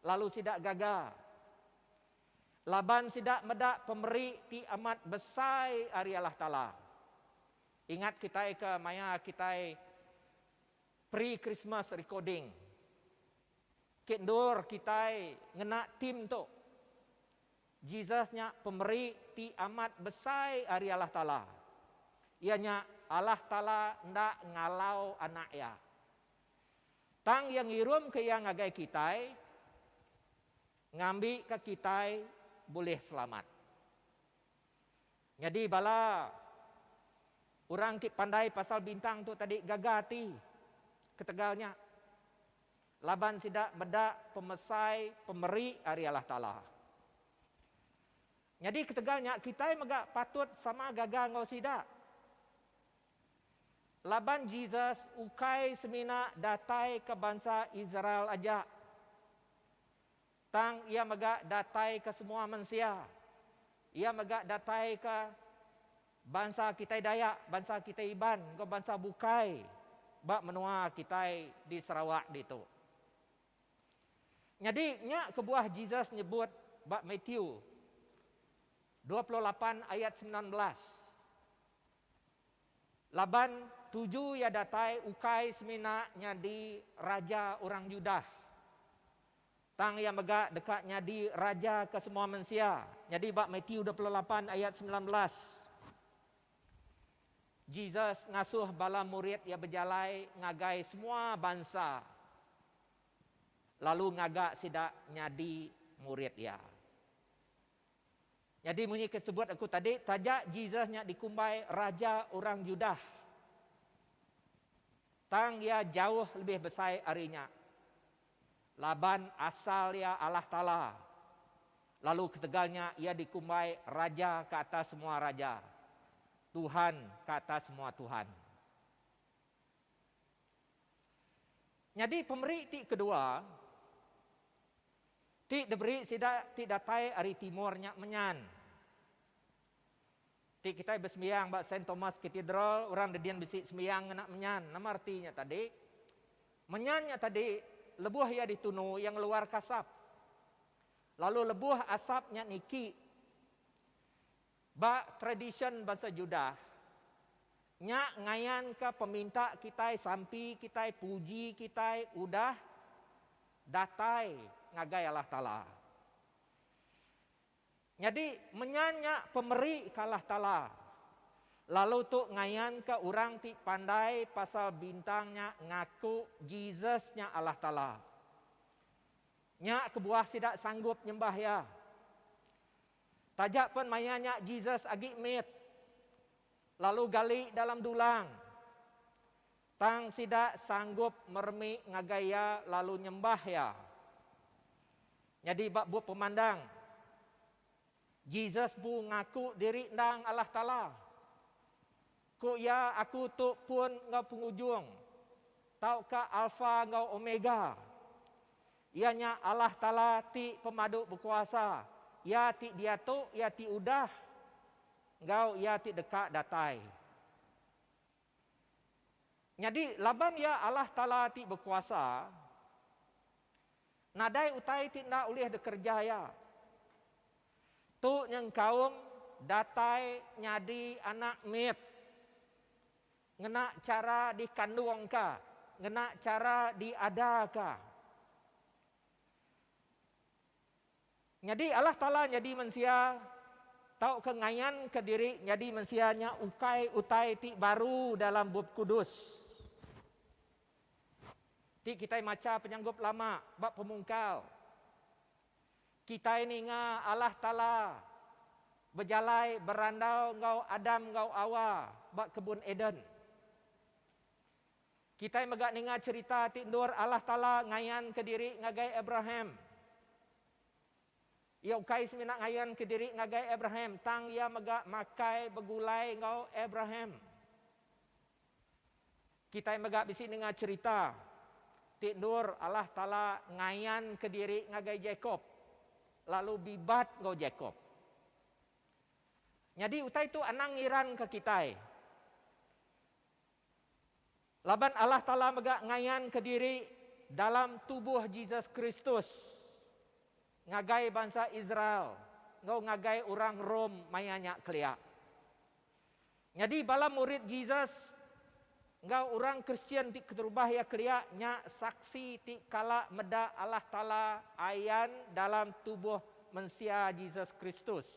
lalu sida gaga. Laban sida meda pemeri ti amat besai ari Allah Taala. Ingat kitai ke maya kitai pre-Christmas recording. Ke endur kitai ngena tim tu. Jesus nya pemeri ti amat besai ari Allah Taala. Iya nya Allah Taala enda ngalau Anak Iya. Tang Iya ngirumka Iya ngagai kitai ngambika kitai bulih selamat. Nyadi bala orang ti pandai pasal bintang tu tadi gaga ati ketegal nya. Laban sida meda pemesai pemeri ari Allah Taala. Nyadi ketegal nya kitai mega patut sama gaga enggau sida. Laban Jesus ukai semina datai ke bansa Israel aja, tang iya mega datai ke semua mensia. Iya mega datai ke Bansa kitai Dayak, bansa kitai Iban enggau bansa bukai ba menua kitai di Sarawak ditu. Nyadi nya kebuah Jesus nyebut ba Matthew 28 ayat 19, laban tuju iya datai ukai semina nyadi raja orang Judah. Tang iya mega deka nyadi Raja ke semua mensia. Nyadi ba Matthew 28 ayat 19, Jesus ngasuh bala murid iya bejalai ngagai semua bansa lalu ngaga sida nyadi murid iya. Nyadi munyi ke sebut aku tadi, taja Jesus nya dikumbai Raja orang Judah, tang iya jauh lebih besai ari nya. Laban asal iya Allah Taala, lalu ketegal nya iya dikumbai Raja ke atas semua raja, Tuhan ke atas semua tuhan. Nyadi pemeri ti kedua ti diberi sida ti datai ari timur nya menyan. Ti kitai besembiang ba Saint Thomas Cathedral orang dedin bisi sembiang ngena menyan. Nama reti nya tadi? Menyan nya tadi lebuh iya ditunu iya ngeluarka asap. Lalu lebuh asap nya niki Ba tradisyen bansa Judah, nya ngayanka peminta kitai, sampi kitai, puji kitai udah datai ngagai Allah Taala. Nyadi, menyan nya pemeri ke Allah Taala, lalu tu ngayanka orang ti pandai pasal bintang nya ngaku Jesus nya Allah Taala. Nya kebuah sida sanggup nyembah Iya. Taja pen maya nya Jesus agi mit, lalu gali dalam dulang, tang sida sanggup meremi ngagai iya lalu nyembah iya. Nyadi ba bup Pemandang, Jesus bu ngaku diri endang Allah Taala. Ku iya, Aku tu pun enggau pengujung, tauka Alfa enggau Omega. Iya nya Allah Taala ti Pemadu Bekuasa, Iya ti diatu, Iya ti udah, enggau Iya ti deka datai. Nyadi, laban Iya Allah Taala ti Bekuasa, nadai utai ti enda ulih dikereja Iya. Tu nyengkaum datai nyadi anak mit. Ngena chara dikandungka, ngena chara diadaka. Nyadi Allah Taala nyadi mensia tauka ngayanka diri nyadi mensia nya ukai utai ti baru dalam Bup Kudus. Ti kitai macha penyanggup lama ba pemungkal, kitai ninga Allah Taala bejalai berandau enggau Adam enggau Awa ba kebun Eden. Kitai mega ninga cherita ti endur Allah Taala ngayanka diri ngagai Abraham. Iya ukai semina ngayanka diri ngagai Abraham, tang iya mega makai begulai enggau Abraham. Kitai mega bisi ninga cherita ti endur Allah Taala ngayanka diri ngagai Jakop lalu bibat enggau Jakop. Nyadi utai tu anang ngiranka kitai. Laban Allah Taala mega ngayanka diri dalam tubuh Jesus Kristus ngagai bansa Israel enggau ngagai orang Rome maya nya kelia. Nyadi bala murid Jesus enggau orang Kristian ti keterubah iya kelia nya saksi ti kala meda Allah Taala ayan dalam tubuh mensia Jesus Kristus.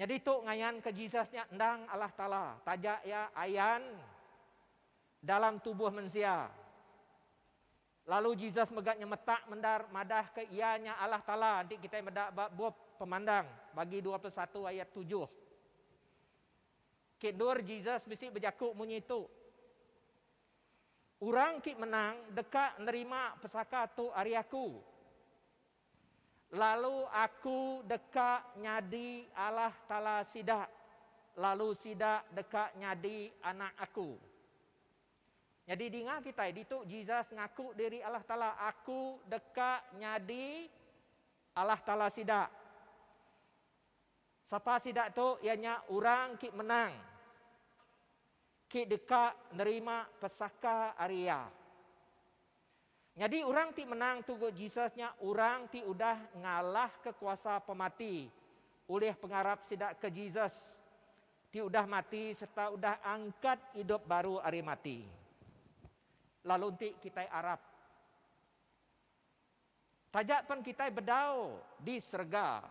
Nyadi tu ngayanka Jesus nya endang Allah Taala taja iya ayan dalam tubuh mensia. Lalu Jesus mega nyemetak mendar madahka iya nya Allah Taala enti kitai meda ba bup Pemandang bagi 21 ayat tujuh. Ke endur Jesus bisi bejaku munyi tu, Orang ti menang deka nerima pesaka tu ari aku, lalu aku deka nyadi Allah Taala sida, lalu sida deka nyadi anak aku. Nyadi dinga kitai ditu Jesus ngaku diri Allah Taala, Aku deka nyadi Allah Taala sida. Sapa sida tu? Iya nya orang ki menang, ki deka nerima pesaka ari iya. Nyadi orang ti menang tu ku Jesus nya orang ti udah ngalahka kuasa pemati ulih pengarap sida ke Jesus. Ti udah mati sereta udah angkat idup baru ari mati. Lalu enti kitai arap. Taja pen kitai bedau di serega,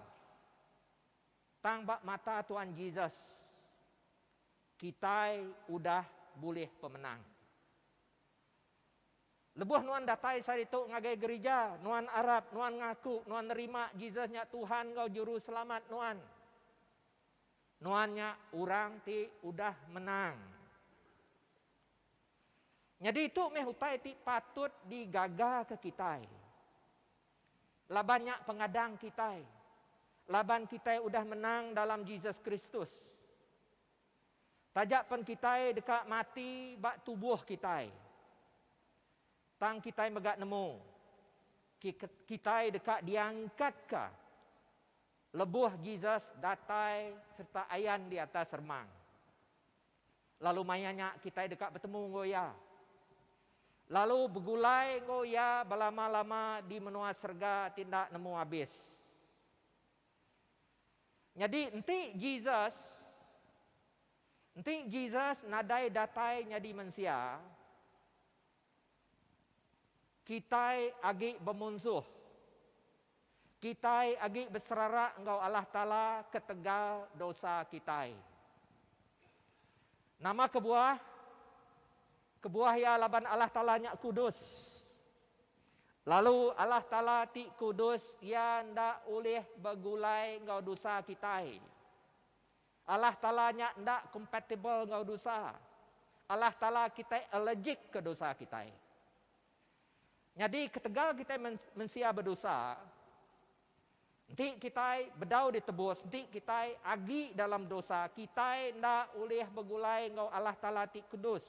tang ba mata Tuan Jesus, kitai udah bulih pemenang. Lebuh nuan datai sehari tu ngagai gerija, nuan arap, nuan ngaku, nuan nerima Jesus nya Tuhan enggau Juruselamat nuan. Nuan nya orang ti udah menang. Nyadi tu meh utai ti patut digagaka kitai. Laban nya pengadang kitai. Laban kitai udah menang dalam Jesus Kristus. Taja pen kitai deka mati ba tubuh kitai, tang kitai mega nemu kitai deka diangkatka lebuh Jesus datai sereta ayan di atas remang. Lalu maya nya kitai deka betemu enggau Iya. Lalu begulai enggau Iya belama-lama di menua serega ti enda nemu abis. Nyadi enti Jesus enti Jesus nadai datai nyadi mensia, kitai agi bemunsuh. Kitai agi beserara enggau Allah Taala ketegal dosa kitai. Nama kebuah? Kebuah iya laban Allah Taala nya kudus. Lalu Allah Taala ti kudus iya enda ulih begulai enggau dosa kitai. Allah Taala nya enda compatible enggau dosa. Allah Taala kitai allergic ke dosa kitai. Nyadi ketegal kitai mensia bedosa, enti kitai bedau ditebus, enti kitai agi dalam dosa, kitai enda ulih begulai enggau Allah Taala ti kudus.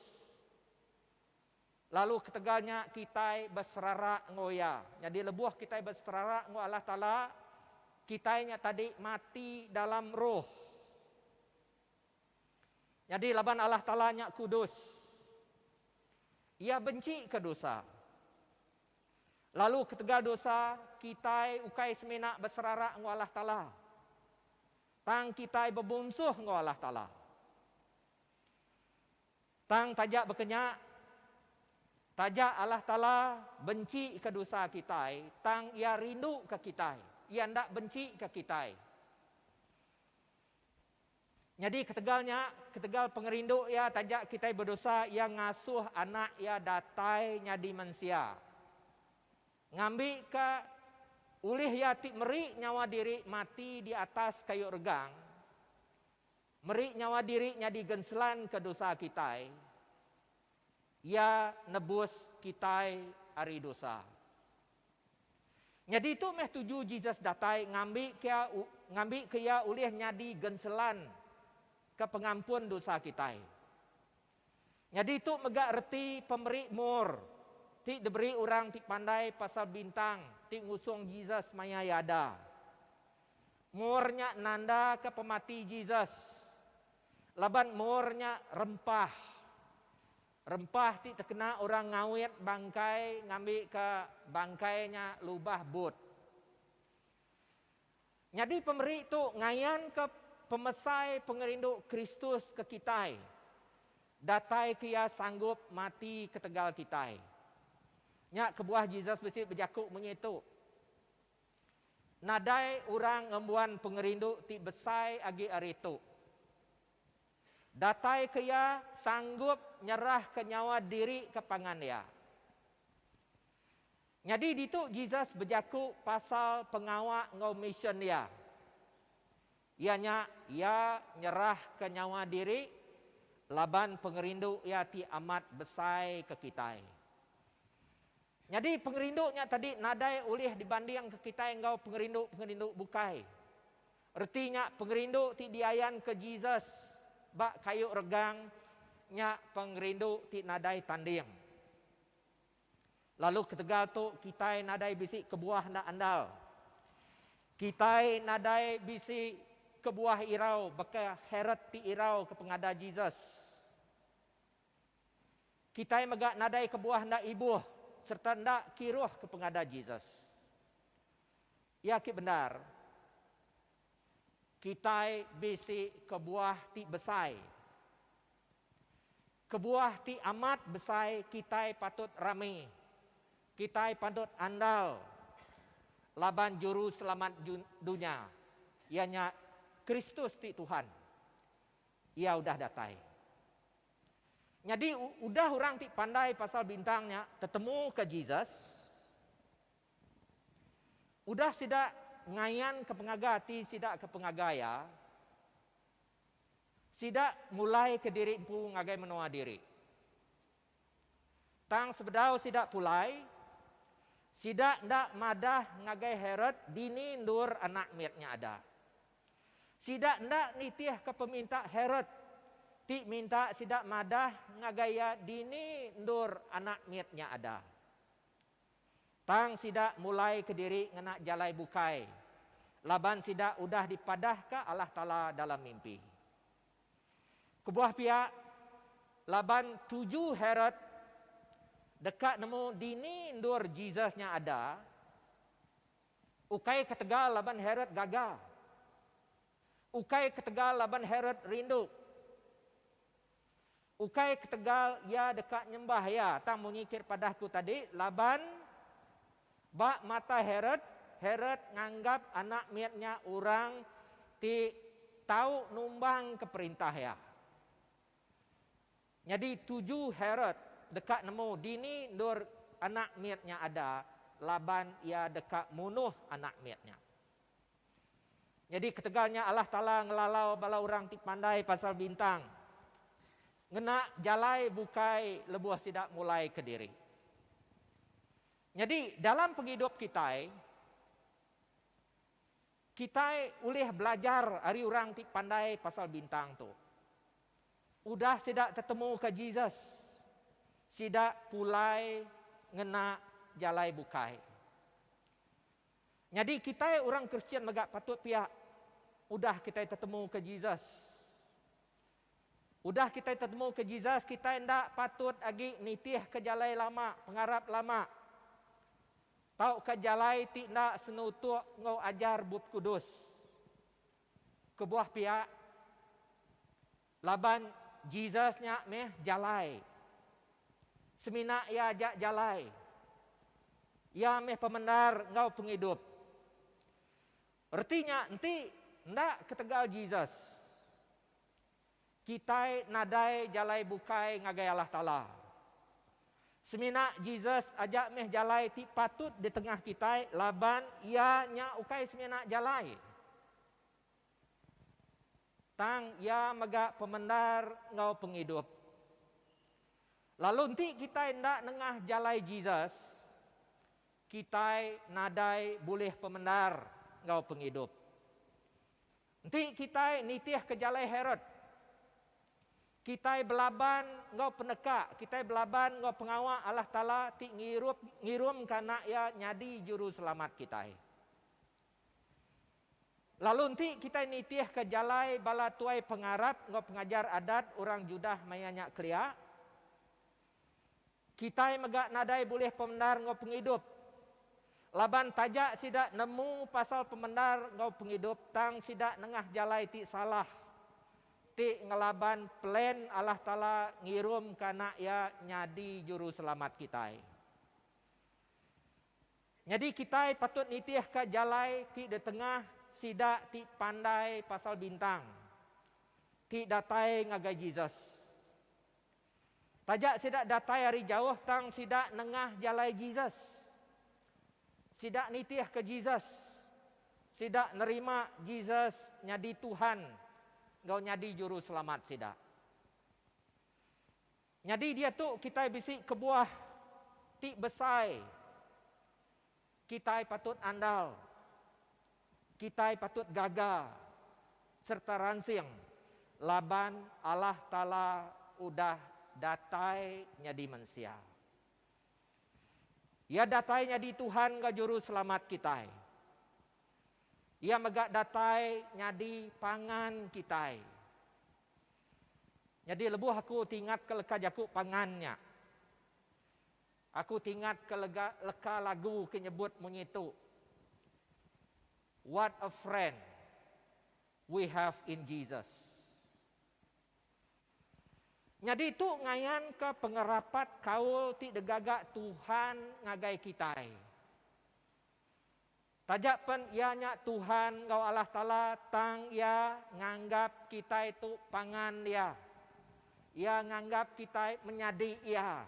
Lalu ketegal nya kitai beserara enggau Iya. Nyadi lebuh kitai beserara enggau Allah Taala, kitai nya tadi mati dalam roh. Nyadi laban Allah Taala nya kudus, Iya benci ke dosa. Lalu ketegal dosa, kitai ukai semina beserara enggau Allah Taala, tang kitai bebunsuh enggau Allah Taala. Tang taja baka nya, taja Allah Taala benci ke dosa kitai, tang Iya rindu ke kitai. Iya enda benci ke kitai. Nyadi ketegal nya, ketegal pengerindu Iya taja kitai bedosa, Iya ngasuh Anak Iya datai nyadi mensia. Ngambika ulih Iya ti meri nyawa diri mati di atas kayu regang, Meri nyawa diri nyadi genselan ke dosa kitai, Iya nebus kitai ari dosa. Nyadi tu meh tuju Jesus datai ngambika ngambika iya ulih nyadi genselan ke pengampun dosa kitai. Nyadi tu mega reti pemeri mur ti diberi orang ti pandai pasal bintang ti ngusung Jesus maya iya ada. Mur nya nandaka pemati Jesus. Laban mur nya rempah. Rempah ti tekena orang ngawit bangkai ngambika bangkai nya lubah but. Nyadi pemeri tu ngayanka pemesai pengerindu Kristus ke kitai, datai ke iya sanggup mati ketegal kitai. Nya kebuah Jesus bisi bejaku munyi tu. Nadai orang ngembuan pengerindu ti besai agi ari tu. Datai ke iya sanggup nyerahka nyawa diri ke pangan iya. Nyadi ditu Jesus bejaku pasal pengawa enggau misyen iya. Iya nya, iya nyerahka nyawa diri laban pengerindu iya ti amat besai ke kitai. Nyadi pengerindu nya tadi nadai ulih dibandingka kitai enggau pengerindu-pengerindu bukai. Reti nya pengerindu ti diayanka Jesus ba kayu regang nya pengerindu ti nadai tanding. Lalu ketegal tu kitai nadai bisi kebuah enda andal. Kitai nadai bisi kebuah irau baka Herod ti irau ke pengada Jesus. Kitai mega nadai kebuah enda ibuh sereta enda kiruh ke pengada Jesus. Iya ke bendar, kitai bisi kebuah ti besai. Kebuah ti amat besai kitai patut rami, kitai patut andal. Laban Juru Selamat dunya, iya nya Kristus ti Tuhan, iya udah datai. Nyadi udah orang ti pandai pasal bintang nya tetemuka Jesus, udah sida ngayanka pengaga ati sida ke pengaga iya, sida mulaika diri empu ngagai menua diri. Tang sebedau sida pulai, sida enda madah ngagai Herod dini endur anak mit nya ada. Sida enda nitihka peminta Herod ti minta sida madah ngagai iya dini endur anak mit nya ada. Tang sida mulai kediri ngena jalai bukai, laban sida udah dipadahka Allah Taala dalam mimpi. Kebuah pia, laban tuju Herod deka nemu dini endur Jesus nya ada, ukai ketegal laban Herod gaga, ukai ketegal laban Herod rindu, ukai ketegal iya deka nyembah iya, tang munyi kir padah ku tadi, laban ba mata Herod, Herod nganggap anak mit nya orang ti tau numbangka perintah iya. Nyadi tuju Herod deka nemu dini endur anak mit nya ada laban iya deka munuh anak mit nya. Nyadi ketegal nya Allah Taala ngelalau bala orang ti pandai pasal bintang ngena jalai bukai lebuh sida mulai kediri. Nyadi dalam pengidup kitai, kitai ulih belajar ari orang ti pandai pasal bintang tu. Udah sida tetemuka Jesus, sida pulai ngena jalai bukai. Nyadi kitai orang Kristian mega patut pia udah kitai tetemuka Jesus. Udah kitai tetemuka Jesus, kitai enda patut agi nitihka jalai lama, pengarap lama, tauka jalai ti enda senutuk enggau ajar Bup Kudus. Kebuah pia, laban Jesus nya meh jalai. Semina iya aja jalai. Iya meh pemendar enggau pengidup. Reti nya enti enda ketegal Jesus, kitai nadai jalai bukai ngagai Allah Taala. Semina Jesus aja meh jalai ti patut ditengah kitai laban iya nya ukai semina jalai. Tang iya mega pemendar enggau pengidup. Lalu enti kitai enda nengah jalai Jesus, Kitai nadai bulih pemendar enggau pengidup. Enti kitai nitihka jalai Herod, kitai belaban enggau peneka, kitai belaban enggau pengawa Allah Taala ti ngirup ngirumka Anak Iya nyadi Juruselamat kitai. Lalu enti kitai nitihka jalai bala tuai pengarap enggau pengajar adat orang Judah maya nya kelia, Kitai mega nadai bulih pemendar enggau pengidup. Laban taja sida nemu pasal pemendar enggau pengidup tang sida nengah jalai ti salah ti ngelaban plan Allah Taala ngirumka Anak Iya nyadi Juruselamat kitai. Nyadi kitai patut nitihka jalai ti ditengah sida ti pandai pasal bintang ti datai ngagai Jesus. Taja sida datai ari jauh tang sida nengah jalai Jesus. Sida nitihka Jesus. Sida nerima Jesus nyadi Tuhan enggau nyadi Juruselamat sida. Nyadi diatu kitai bisi kebuah ti besai kitai patut andal, kitai patut gaga sereta ransing laban Allah Taala udah datai nyadi mensia. Iya datai nyadi Tuhan enggau Juruselamat kitai. Iya mega datai nyadi pangan kitai. Nyadi lebuh aku tingatka leka jaku pangan nya, Aku tingatka lega leka lagu ke nyebut munyi tu, What a friend we have in Jesus. Nyadi tu ngayanka pengerapat kaul ti digaga Tuhan ngagai kitai. Taja pen Iya nya Tuhan enggau Allah Taala tang Iya nganggap kitai tu pangan Iya. Iya nganggap kitai menyadi Iya.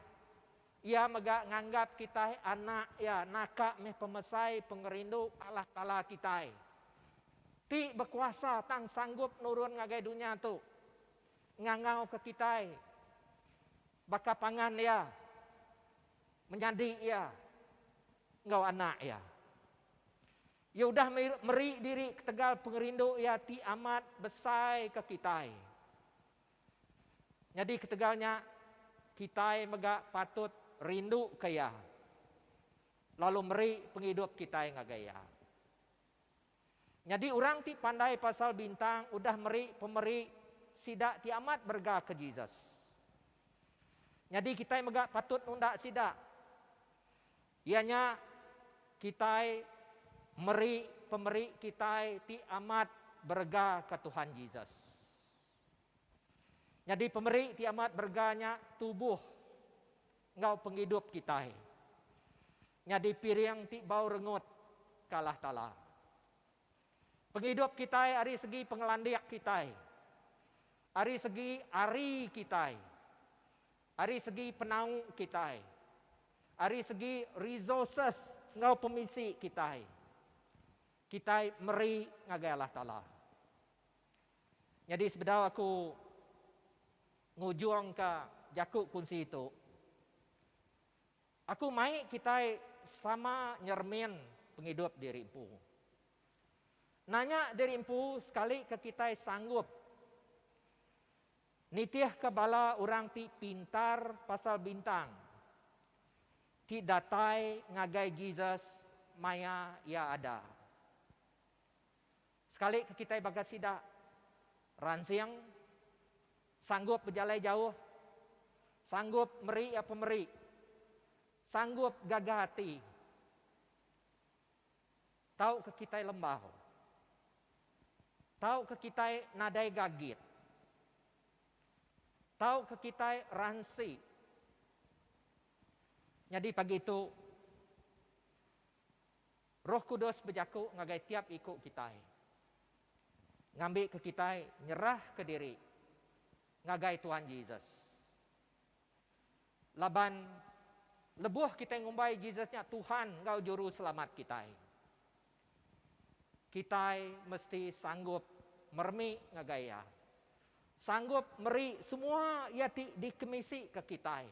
Iya mega nganggap kitai anak Iya naka meh pemesai pengerindu Allah Taala kitai ti bekuasa tang sanggup nurun ngagai dunya tu ngangauka kitai baka pangan Iya, menyadi Iya enggau anak Iya. Iya udah meri diri ketegal pengerindu Iya ti amat besai ke kitai. Nyadi ketegal nya, kitai mega patut rinduka Iya lalu meri pengidup kitai ngagai Iya. Nyadi orang ti pandai pasal bintang udah meri pemeri sida ti amat berega ke Jesus. Nyadi kitai mega patut nunda sida, iya nya kitai meri pemeri kitai ti amat berega ke Tuhan Jesus. Nyadi pemeri ti amat berega nya tubuh enggau pengidup kitai. Nyadi piring ti bau rengut ke Allah Taala. Pengidup kitai ari segi pengelandik kitai, ari segi ari kitai, ari segi penau kitai, ari segi resources enggau pemisi kitai, kitai meri ngagai Allah Taala. Nyadi sebedau aku ngujungka jaku kunsi tu, aku mai kitai sama nyeremin pengidup diri empu. Nanya diri empu sekalika kitai sanggup nitihka bala orang ti pintar pasal bintang ti datai ngagai Jesus maya iya ada. Sekali ke kitai baka sida ransing, sanggup bejalai jauh, sanggup meri iya pemeri, sanggup gaga ati, tauka kitai lembau, tauka kitai nadai gagit, tauka kitai ransi. Nyadi pagi tu, Roh Kudus bejaku ngagai tiap iku kitai, ngambika kitai nyerahka diri ngagai Tuhan Jesus. Laban lebuh kitai ngumbai Jesus nya Tuhan enggau Juruselamat kitai, kitai mesti sanggup meremi ngagai Iya, sanggup meri semua iya ti dikemisika kitai.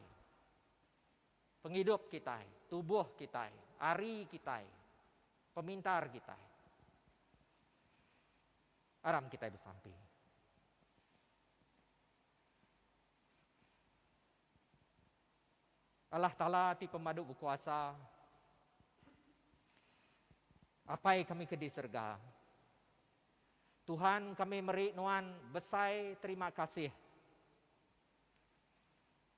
Pengidup kitai, tubuh kitai, ari kitai, pemintar kitai. Aram kitai besampi. Allah Taala ti pemadu bekuasa, Apai kami ke di serega, Tuhan kami meri nuan besai terima kasih.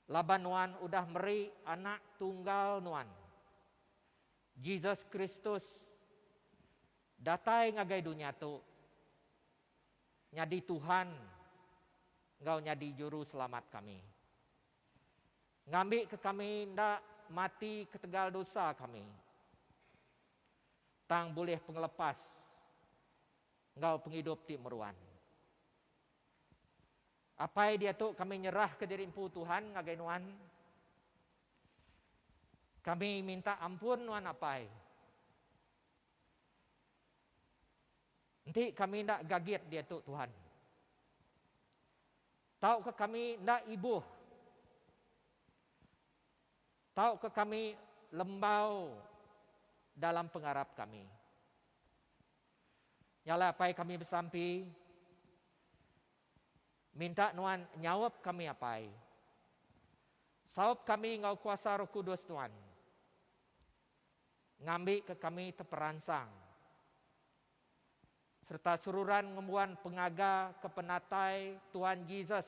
Laban nuan udah meri Anak Tunggal nuan, Jesus Kristus, datai ngagai dunya tu nyadi Tuhan enggau nyadi Juruselamat kami. Ngambika kami enda mati ketegal dosa kami, tang bulih pengelepas enggau pengidup ti meruan. Apai diatu kami nyerahka diri empu Tuhan ngagai Nuan. Kami minta ampun Nuan Apai. Enti kami enda gagit diatu Tuhan. Tauka kami enda ibuh. Tauka kami lembau dalam pengarap kami. Nya alai Apai kami besampi, minta Nuan nyaup kami Apai. Saup kami enggau kuasa Roh Kudus Nuan, ngambika kami teperansang sereta seruran ngembuan pengaga ke penatai Tuhan Jesus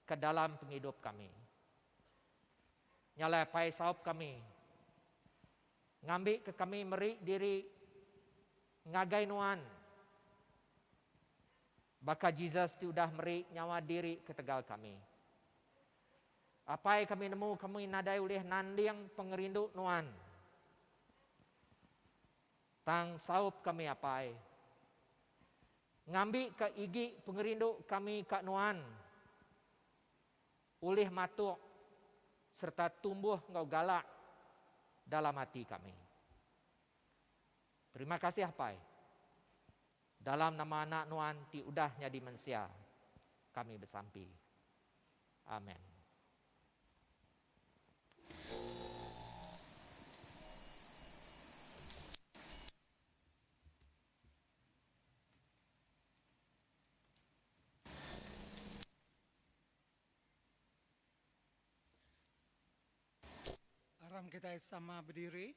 ke dalam pengidup kami. Nya alai Apai saup kami. Ngambika kami meri diri ngagai Nuan, baka Jesus ti udah meri nyawa diri ketegal kami. Apai kami nemu kami nadai ulih nanding pengerindu Nuan. Tang saup kami Apai. Ngambi ka igi pengerindu kami ka Nuan ulih matuk sereta tumbuh enggau galak dalam ati kami. Terima kasih Apai. Dalam nama Anak Nuan ti udah nyadi mensia, kami besampi. Amen. Aram kitai sama bediri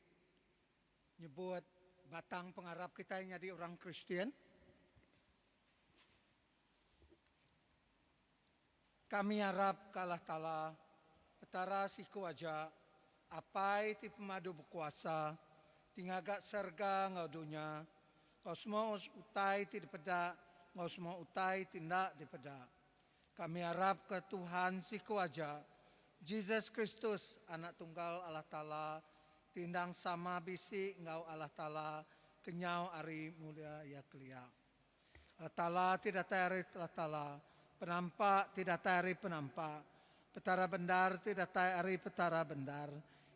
nyebut batang pengarap kitai nyadi orang Kristian. Kami arap ka Allah Taala, Petara siku aja, Apai ti pemadu bekuasa, ti ngaga serega enggau dunya, enggau semua utai ti dipeda enggau semua utai ti enda dipeda. Kami arap ka Tuhan siku aja, Jesus Kristus, Anak Tunggal Allah Taala, ti endang sama bisi enggau Allah Taala kenyau ari mulia Iya kelia. Allah Taala ti datai ari Allah Taala, Penampak ti datai ari Penampak, Petara bendar ti datai ari Petara bendar.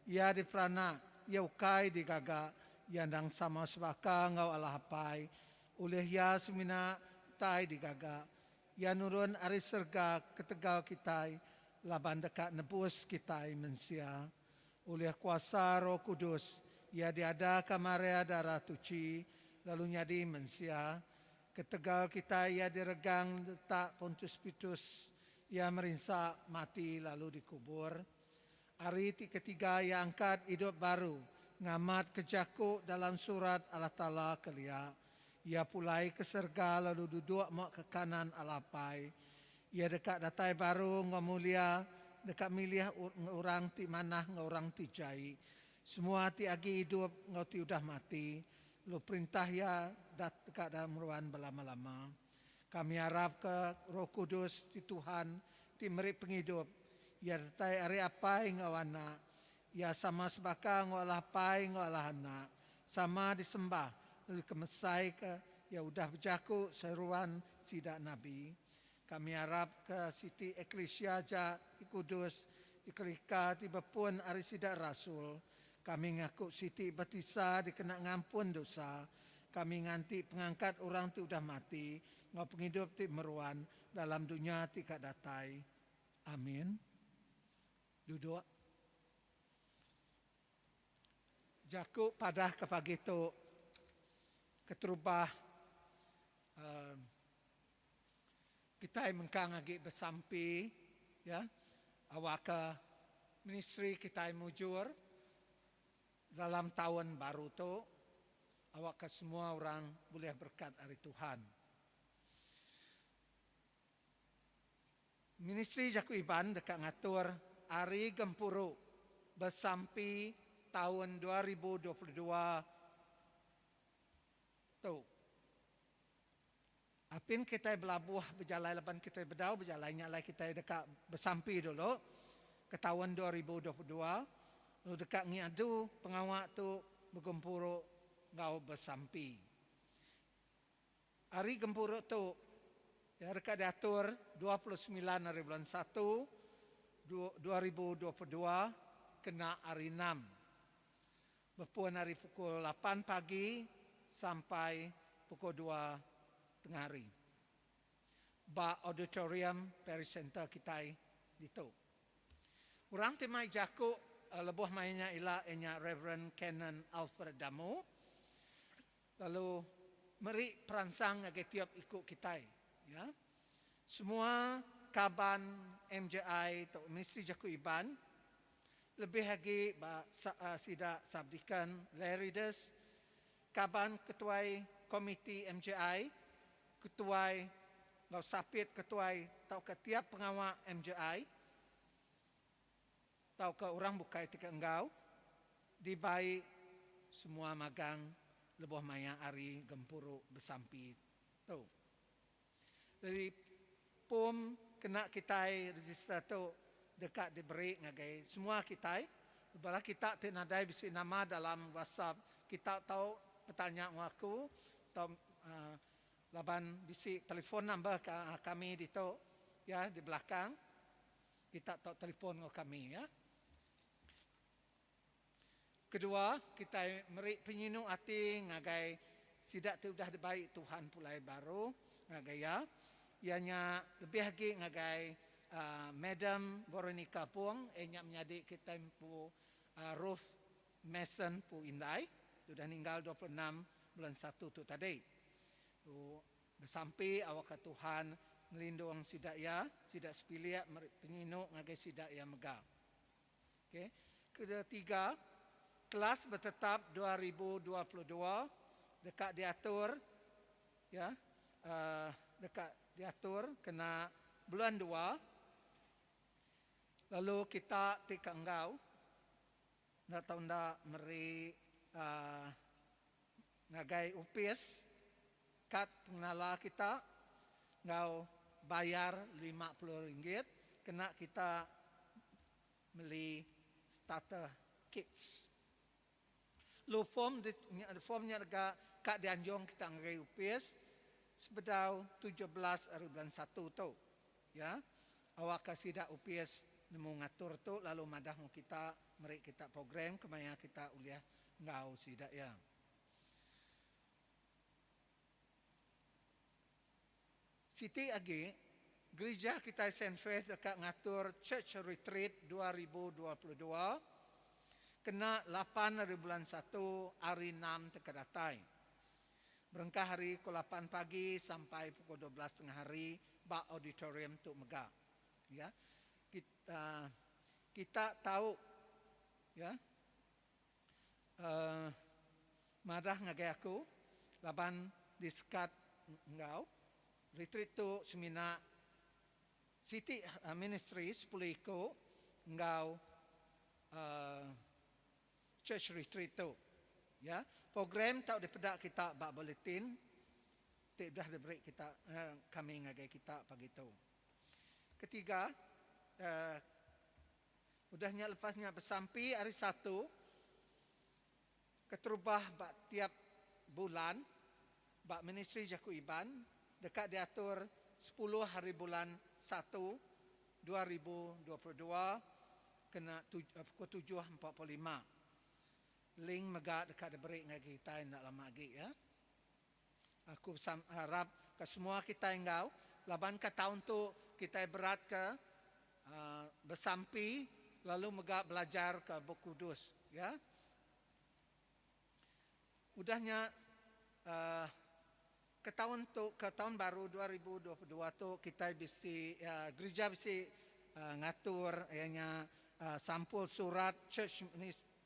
Iya diperanak, Iya ukai digaga, Iya endang sama sebaka enggau Allah Apai, ulih Iya semina utai digaga. Iya nurun ari serega ketegal kitai laban deka nebus kitai mensia. Ulih kuasa Roh Kudus, iya diadaka Maria Darah Tuchi lalu nyadi mensia. Ketegal kitai iya diregang letak Pontius Pitus, iya merinsa, mati lalu dikubur. Ari ti ketiga iya angkat idup baru, ngamatka jaku dalam surat Allah Taala kelia. Iya pulai ke serega lalu duduk ma ke kanan Allah Apai. Iya deka datai baru enggau mulia, deka milih orang ti manah enggau orang ti jai, semua ti agi idup enggau ti udah mati, lalu Perintah Iya deka meruan belama-lama. Kami arapka Roh Kudus ti Tuhan ti meri pengidup, Iya datai ari Apai enggau Anak. Iya sama sebaka enggau Allah Apai enggau Allah Anak, sama disembah lalu dikemesaika Iya udah bejaku seruan sida nabi. Kami arapka siti eklisia aja ti kudus, eklika ti bepun ari sida rasul. Kami ngaku siti batisa dikena ngampun dosa. Kami nganti pengangkat orang ti udah mati enggau pengidup ti meruan dalam dunya ti ka datai. Amin. Duduk. Jaku padah ke pagi tu keterubah uhh Kitai mengkang agi besampi ya awakka ministri kitai mujur dalam taun baru tu awakka semua orang bulih berekat ari Tuhan. Ministri Jaku Iban deka ngatur Hari Gempuru Besampi Taun 2022 tu. Apin kitai belabuh bejalai laban kitai bedau bejalai nya alai kitai deka besampi dulu ke taun 2022 lalu deka ngiadu pengawa tu begempuru enggau besampi. Hari gempuru tu iya deka diatur 29 hari bulan satu 2022 kena hari enam. Bepun ari pukul lapan pagi sampai pukul dua tengah hari ba Auditorium Parish Centre kitai ditu. Orang ti mai jaku lebuh maya nya ila iya nya Reverend Canon Alfred Damu lalu meri peransang ngagai tiap iku kitai ya. Semua kaban MJI tauka Ministri Jaku Iban Lebih agi ba sida Subdeacon Larry Des, kaban ketuai komiti MJI, ketuai enggau sapit ketuai tauka tiap pengawa MJI tauka orang bukai ti ke enggau dibai semua magang lebuh maya ari gempuru besampi tu. Jadi pom kena kitai register tu deka diberi ngagai semua kitai. Bala kita ti nadai bisi nama dalam WhatsApp kita tau. betanya enggau aku tau laban bisi telefon number kami ditu ya di belakang kita tau telefon enggau kami ya. Kedua, kitai meri penyinu ati ngagai sida ti udah dibai Tuhan pulai baru ngagai Iya, iya nya lebih agi ngagai Madam Veronica Pung, iya nya menyadi kitai empu Ruth Mason Pu Indai ti udah ninggal 26 bulan satu tu tadi. Tu besampi awakka Tuhan ngelindung sida iya, sida sepilik meri penyinu ngagai sida iya mega. Okey. Ketiga, kelas betetap 2022 deka diatur ya deka diatur kena bulan dua lalu kita ti ka enggau enda tau enda meri uhh ngagai opis kad pengenala kita enggau bayar 50 ringgit kena kita meli starter kits. Lalu form form nya deka ka dianjung kita ngagai opis sebedau 17 ari bulan satu tu. Ya. Awakka sida opis nemu ngatur tu lalu madah enggau kita meri kita program kemaya kita ulih enggau sida iya. Siti agi, gerija kitai Saint Faith deka ngatur Church Retreat 2022 kena lapan ari bulan satu ari enam teka datai. Berengkah ari pukul lapan pagi sampai pukul 12 tengah hari ba auditorium tu mega. Ya. Kita kita tau ya uhh madah ngagai aku laban disekat enggau retreat tu semina siti ministry sepuluh iku enggau uhh church retreat tu. Ya, program tau dipeda kita ba bulletin ti udah diberi kita kami ngagai kita pagi tu. Ketiga uhh Udah nya lepas nya besampi hari Satu keterubah ba tiap bulan ba Ministri Jaku Iban deka diatur 10 haribulan Satu 2022 kena pukul 7.45. Link mega deka diberi ngagai kitai enda lama agi ya. Aku harap ke semua kitai enggau laban ke taun tu kitai berat ke besampi lalu mega belajar ke Bup Kudus ya. Udah nya ke taun tu ke taun baru 2022 tu kitai bisi gerija bisi ngatur iya nya sampul surat church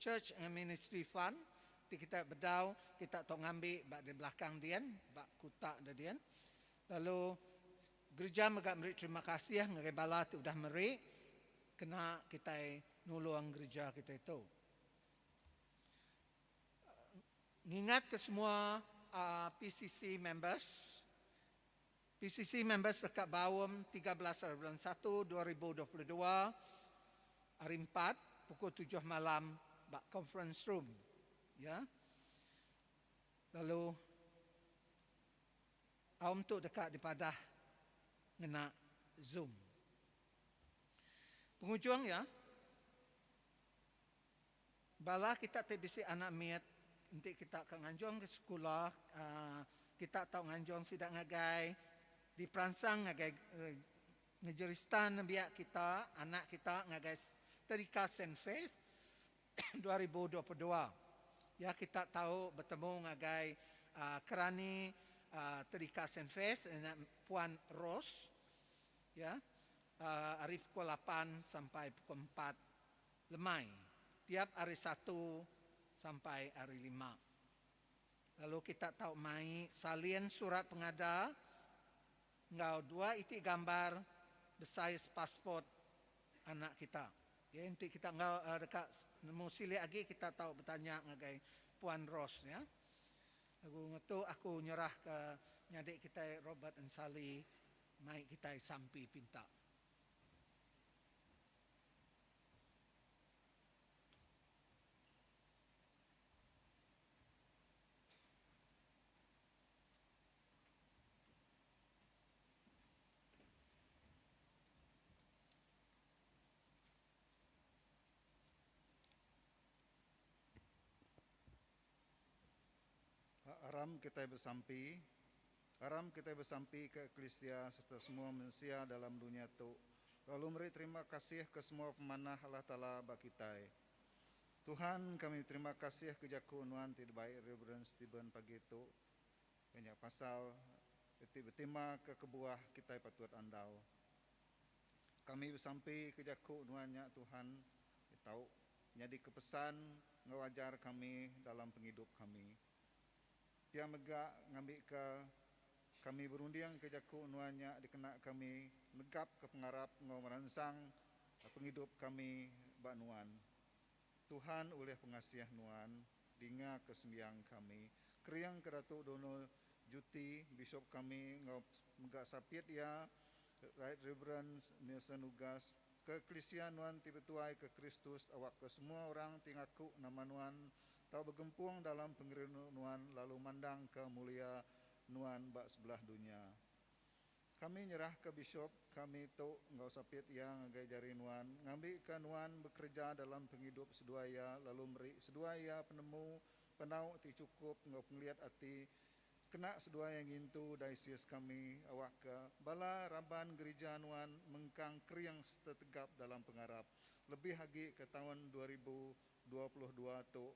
Church and Ministry Fund ti kita bedau kita tau ngambi ba di belakang din ba kutak da din. Lalu gerija mega meri terima kasih ngagai bala ti udah meri kena kitai nulung gerija kitai tu. Ngingat ke semua PCC members, PCC members deka baum 13 hari bulan 1 2022 hari 4 pukul 7 malam ba conference room ya. Lalu aum tu deka dipadah ngena Zoom. Pengujung ya, bala kita ti bisi anak mit enti kita ka nganjung ke sekula kita tau nganjung sida ngagai diperansang ngagai ngejerista nembiak kita anak kita ngagai Tadika Saint Faith 2022. Ya kita tau betemu ngagai kerani Tadika Saint Faith nya Puan Rose ya ari pukul 8 sampai pukul 4 lemai tiap hari Satu sampai hari Lima. Lalu kita tau mai salin surat pengada enggau dua iti gambar besaiz pasport anak kita. Ya, enti kita enggau deka nemu silik agi kita tau betanya ngagai Puan Rose ya. Lagu ngetu aku nyerah ke nyadi kitai Robert Ensali mai kitai sampi pinta. Aram kitai besampi. Aram kitai besampi ke eklisia sereta semua mensia dalam dunya tu, lalu meri terima kasih ke semua pemanah Allah Taala ba kitai. Tuhan, kami beterima kasih ke jaku Nuan ti dibai Reverend Stephen pagi tu, iya nya pasal ti betima ke kebuah kitai patut andal. Kami besampi ke jaku Nuan nya Tuhan, tau nyadika pesan enggau ajar kami dalam pengidup kami. Pia mega ngambika kami berundingka jaku nuan nya dikena kami negapka pengarap enggau meransang pengidup kami ba nuan. Tuhan ulih pengasih nuan, dingaka sembiang kami. Keringka Datu Donald Juti, Bishop kami enggau mega sapit iya, Right Reverend Nelson Ugas, ke eklisia nuan ti betuai ke Kristus awakka semua orang ti ngaku nama nuan tau begempung dalam pengerindu nuan lalu mandangka mulia nuan ba sebelah dunya. Kami nyerahka bishop kami tu enggau sapit iya ngagai jari nuan, ngambika nuan bekereja dalam pengidup seduai iya lalu meri seduai iya penemu penau ti chukup enggau pengeliat ati Kena seduai iya ngintu diocese kami awakka bala raban gerija nuan mengkang kering sereta tegap dalam pengarap lebih agi ke taun 2022 tu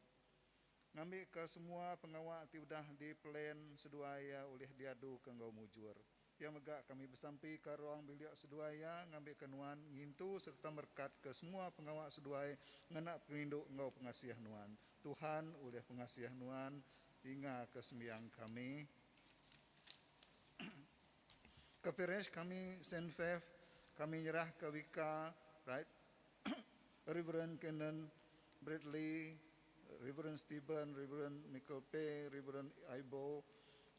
ngambika semua pengawa ti udah diplan seduai iya ulih diaduka enggau mujur. Pia mega kami besampika ruang bilik seduai iya ngambika nuan ngintu sereta merekatka semua pengawa seduai ngena pengerindu enggau pengasih nuan. Tuhan ulih pengasih nuan Dinga ke sembiang kami. Ke parish kami Saint Faith, kami nyerah ke Wika, Right Reverend Canon Bradley, Reverend Stephen, Reverend Michael Pay, Reverend Ibo,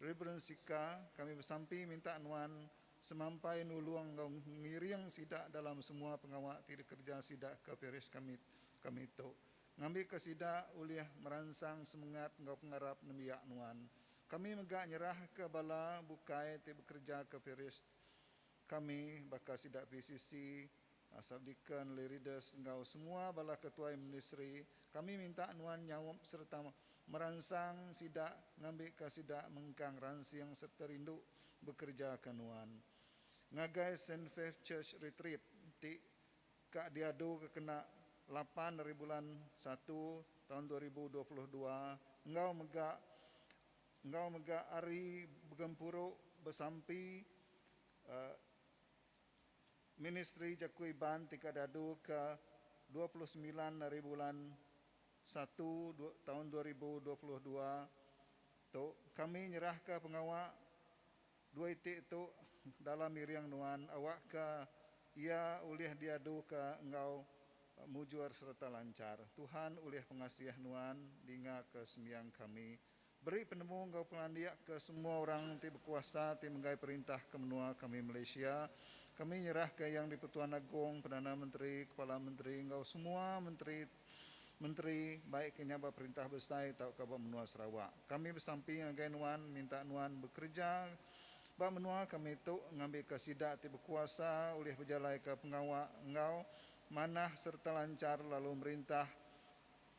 Reverend Sika, kami besampi minta nuan semampai nulung enggau ngiring sida dalam semua pengawa ti dikereja sida ke parish kami kami tu. Ngambika sida ulih meransang semengat enggau pengarap nembiak nuan. Kami mega nyerahka bala bukai ti bekereja ke parish kami baka sida PCC, Subdeacon, Lay Readers enggau semua bala ketuai ministri. Kami minta nuan nyaup sereta meransang sida ngambika sida mengkang ransing sereta rindu bekereja ke nuan. Ngagai Saint Faith Church Retreat ti Ka diadu ke kena lapan ari bulan satu taun 2022 enggau mega enggau mega ari begempuru besampi Ministri Jaku Iban ti ka diadu ke 29 ari bulan satu taun 2022 tu kami nyerahka pengawa Dua iti tu dalam iring nuan awakka iya ulih diaduka enggau mujur sereta lanchar. Tuhan ulih pengasih nuan dingaka sembiang kami. Beri penemu enggau pengelandik ke semua orang ti bekuasa ti menggai perintah ke menua kami Malaysia. Kami nyerahka Yang di-Pertuan Agong, Perdana Menteri, Kepala Menteri enggau semua menteri Menteri baik ke nya ba perintah besai tauka ba menua Sarawak. Kami besampi ngagai nuan minta nuan bekereja ba menua kami tu ngambika sida ti bekuasa ulih bejalaika pengawa enggau manah sereta lanchar lalu merintah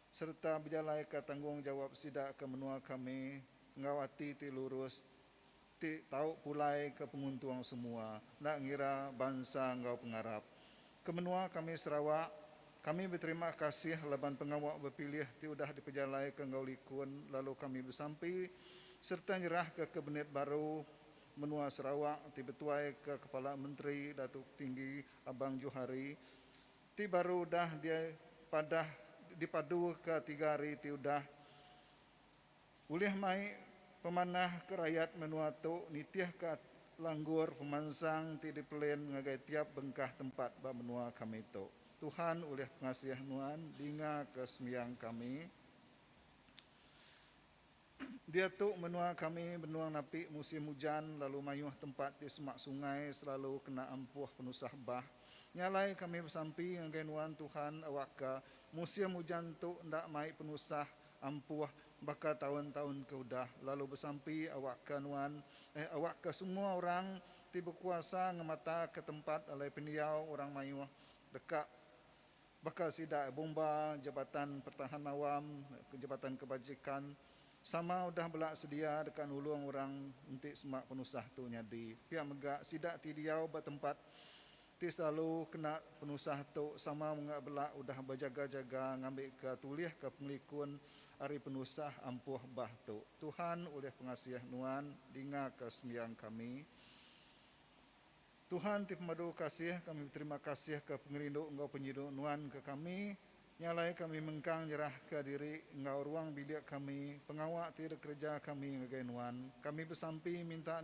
sereta bejalaika tanggungjawap sida ke menua kami enggau ati ti lurus ti tau pulai ke penguntung semua enda ngira bansa enggau pengarap. Ke menua kami Sarawak, kami beterima kasih laban pengawa bepilih ti udah dipejalaika enggau likun lalu kami besampi sereta nyerahka Kabinet baru menua Sarawak ti betuaika Kepala Menteri Datuk Tinggi Abang Johari ti baru udah dipadah dipaduka tiga hari ti udah. Ulih mai pemanah ke rayat menua tu nitihka langgur pemansang ti dipelen ngagai tiap bengkah tempat ba menua kami tu. Tuhan ulih pengasih nuan dinga ke sembiang kami. Diatu menua kami benung napi musim ujan lalu mayuh tempat ti semak sungai selalu kena ampuh penusah bah. Nya alai kami besampi ngagai nuan Tuhan awakka musim ujan tu enda mai penusah Ampuh baka taun-taun ke udah lalu besampi awakka nuan eh awakka semua orang ti bekuasa ngemataka tempat alai pendiau orang mayuh deka baka sida bomba, Jabatan Pertahan Awam, Jabatan Kebajikan. Sama udah bela sedia deka nulung orang enti sema penusah tu nyadi. Pia mega sida ti diau ba tempat ti selalu kena penusah tu sama mega bela udah bejaga-jaga ngambika tulihka pengelikun ari penusah ampuh bah tu. Tuhan ulih pengasih nuan dingaka sembiang kami. Tuhan ti pemadu kasih, kami beterima kasih ke pengerindu enggau penyiru Nuan ke kami. Nya alai kami mengkang nyerahka diri enggau ruang bilik kami, pengawa ti dikereja kami ngagai Nuan. Kami besampi minta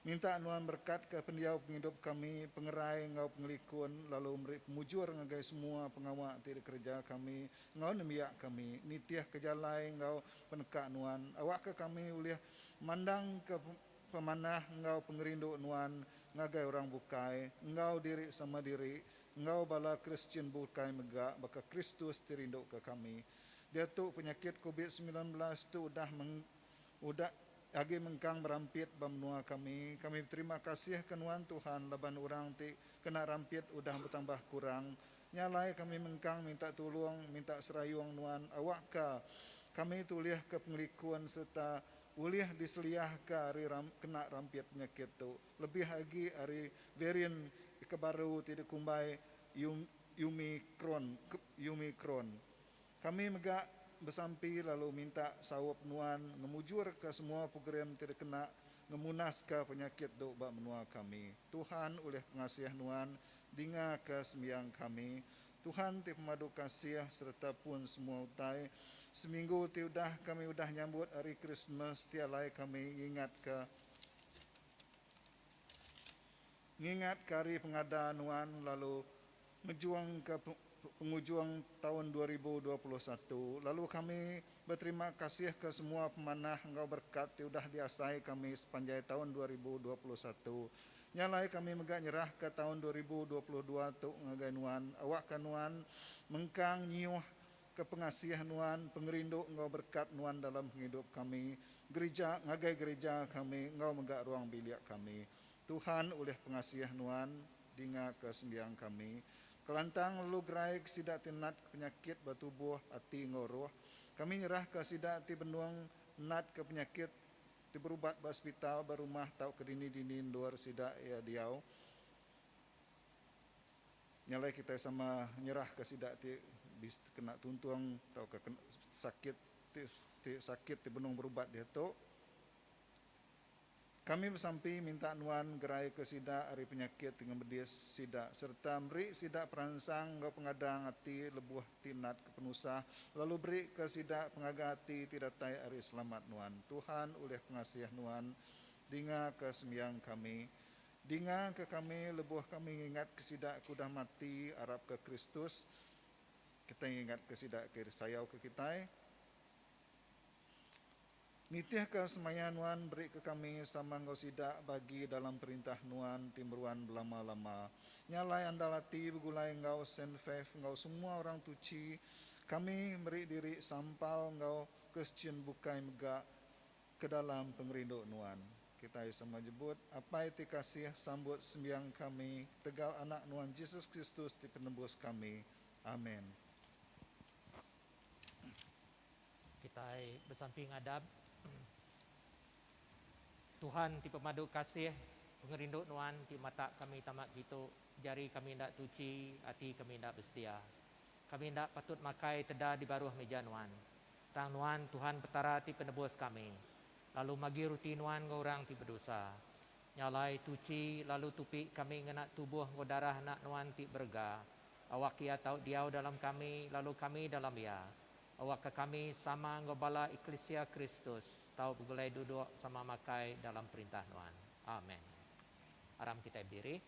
minta Nuan merekatka pendiau pengidup kami, pengerai enggau pengelikun lalu meri pemujur ngagai semua pengawa ti dikereja kami enggau nembiak kami nitihka jalai enggau peneka Nuan. Awakka kami ulih mandangka pemanah enggau pengerindu nuan ngagai orang bukai, enggau diri sama diri, enggau bala Kristian bukai mega baka Kristus ti rinduka kami. Diatu penyakit Covid 19 tu udah meng udah agi mengkang berampit ba menua kami. Kami beterima kasih ke nuan Tuhan laban orang ti kena rampit udah betambah kurang. Nya alai kami mengkang minta tulung, minta serayung nuan awakka kami tulihka pengelikun sereta Ulih diseliahka ari kena rampit penyakit tu, lebih agi ari varian ke baru ti dikumbai Umicron. Umicron. Kami mega besampi lalu minta saup nuan ngemujurka semua program ti dikena ngemunaska penyakit tu ba menua kami. Tuhan ulih pengasih nuan dingaka sembiang kami. Tuhan ti pemadu kasih sereta pun semua utai. Seminggu ti udah kami udah nyambut Hari Krismas ti alai kami ngingatka ngingatka hari pengada nuan lalu ngejungka pengujung taun 2021 lalu kami beterima kasih ke semua pemanah enggau berekat ti udah diasai kami sepanjai taun 2021. Nya alai kami mega nyerahka taun 2022 tu ngagai nuan, awakka nuan mengkang nyiuh ke pengasih nuan, pengerindu enggau berekat nuan dalam pengidup kami, gerija ngagai gerija kami enggau mega ruang bilik kami. Tuhan ulih pengasih nuan, dingaka sembiang kami. Kelantang lalu gerai ke sida ti nat ke penyakit ba tubuh, ati enggau roh. Kami nyerahka sida ti benung nat ke penyakit ti berubat ba sepital, ba rumah tauka dini-dini endur sida iya diau. Nya alai kitai sama nyerahka sida ti bisi kena tuntung tauka sakit ti sakit ti benung berubat diatu. Kami besampi minta nuan geraika sida ari penyakit ti ngemedis sida sereta meri sida peransang enggau pengadang ati lebuh ti natka penusah, lalu berika sida pengaga ati ti datai ari selamat nuan. Tuhan ulih pengasih nuan, dingaka sembiang kami. Dingaka kami lebuh kami ngingatka sida ke udah mati arapka Kristus. Kitai ngingatka sida ke disayauka kitai. Nitihka semaya Nuan berika kami sama enggau sida bagi dalam perintah Nuan ti meruan belama-lama. Nya alai andal ati begulai enggau Saint Faith enggau semua orang tuchi, kami meri diri sampal enggau Kristian bukai mega ke dalam pengerindu Nuan. Kitai sama nyebut, Apai ti kasih, sambut sembiang kami ketegal Anak Nuan Jesus Kristus ti Penebus kami. Amen. Kitai besampi ngadap Tuhan ti pemadu kasih, pengerindu Nuan ti matak kami tama kitu, jari kami enda tuchi, ati kami enda besedia. Kami enda patut makai teda di baruh mija Nuan. Tang Nuan, Tuhan Petara ti penebus kami, lalu magi ruti Nuan enggau orang ti bedosa. Nya alai, tuchi lalu tupi kami ngena tubuh enggau darah Anak Nuan ti berega, awak Iya tau diau dalam kami lalu kami dalam Iya. Awakka kami sama enggau bala eklisia Kristus tau begulai duduk sama makai dalam Perintah Nuan. Amen. Aram kitai bediri.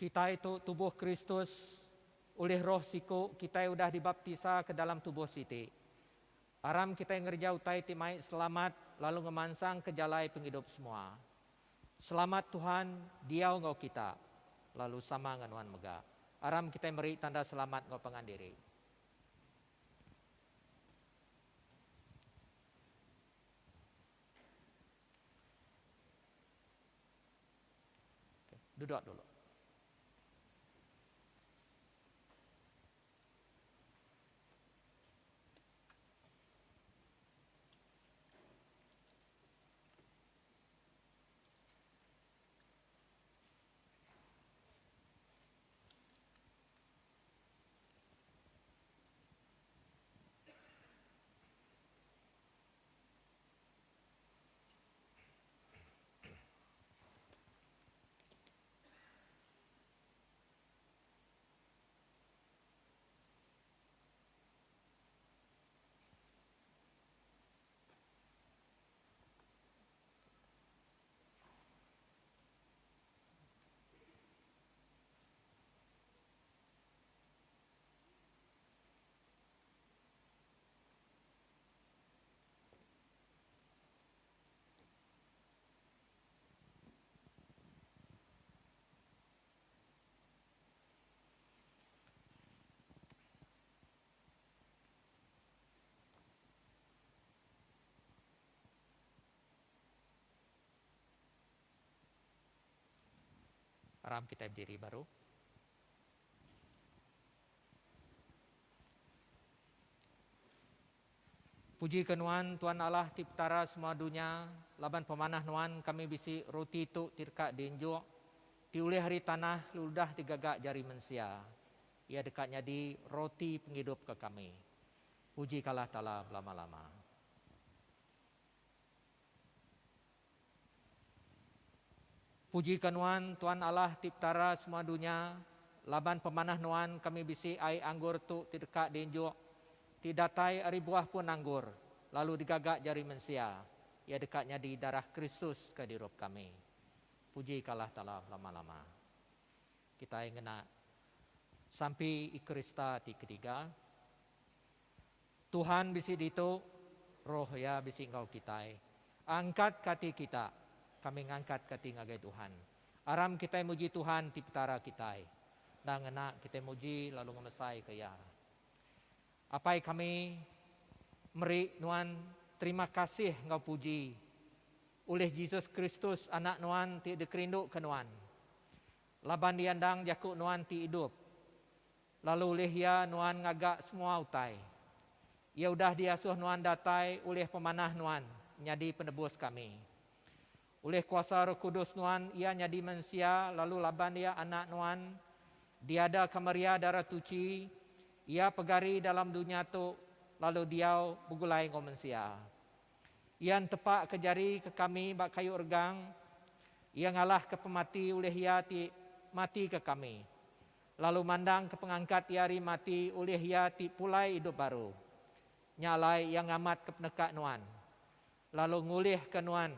Kitai tu tubuh Kristus, ulih Roh siku kitai udah dibaptisa ke dalam tubuh siti. Aram kitai ngereja utai ti mai selamat lalu ngemansangka jalai pengidup semua. Selamat Tuhan diau enggau kita, lalu sama enggau nuan mega. Aram kitai meri tanda selamat enggau pangan diri. Duduk dulu. Aram kitai bediri baru. Puji ke Nuan, Tuan Allah ti Petara semua dunya, laban pemanah Nuan kami bisi roti tu ti deka dienjuk, ti ulih ari tanah lalu udah digaga jari mensia. Iya deka nyadi roti pengidup ke kami. Puji ke Allah Taala belama-lama. Puji ke Nuan, Tuan Allah ti Petara semua dunya, laban pemanah Nuan kami bisi ai anggur tu ti deka dienjuk, ti datai ari buah pun anggur, lalu digaga jari mensia, iya deka nyadi darah Kristus ke dirup kami. Puji ke Allah Taala belama-lama. Kitai ngena Sampi Eucharista ti ketiga. Tuhan bisi ditu, Roh Iya bisi enggau kitai. Angkatka ati kita, kami ngangkatka ati ngagai Tuhan. Aram kitai muji Tuhan ti Petara kitai. Enda ngena kitai muji lalu ngemesaika Iya. Apai kami meri nuan terima kasih enggau puji ulih Jesus Kristus Anak Nuan ti dikerinduka Nuan. Laban Iya endang Jaku Nuan ti idup. Lalu ulih iya nuan ngaga semua utai. Iya udah diasuh nuan datai ulih pemanah nuan nyadi penebus kami. Ulih kuasa Roh Kudus nuan iya nyadi mensia lalu laban iya anak nuan, diadaka Maria Dara Tuchi, iya pegari dalam dunya tu lalu diau begulai enggau mensia. Iya entepaka jari ke kami ba kayu regang, iya ngalahka pemati ulih iya ti mati ke kami. Lalu mandangka pengangkat iya ari mati ulih iya ti pulai idup baru. Nya alai iya ngamatka peneka nuan, lalu ngulihka nuan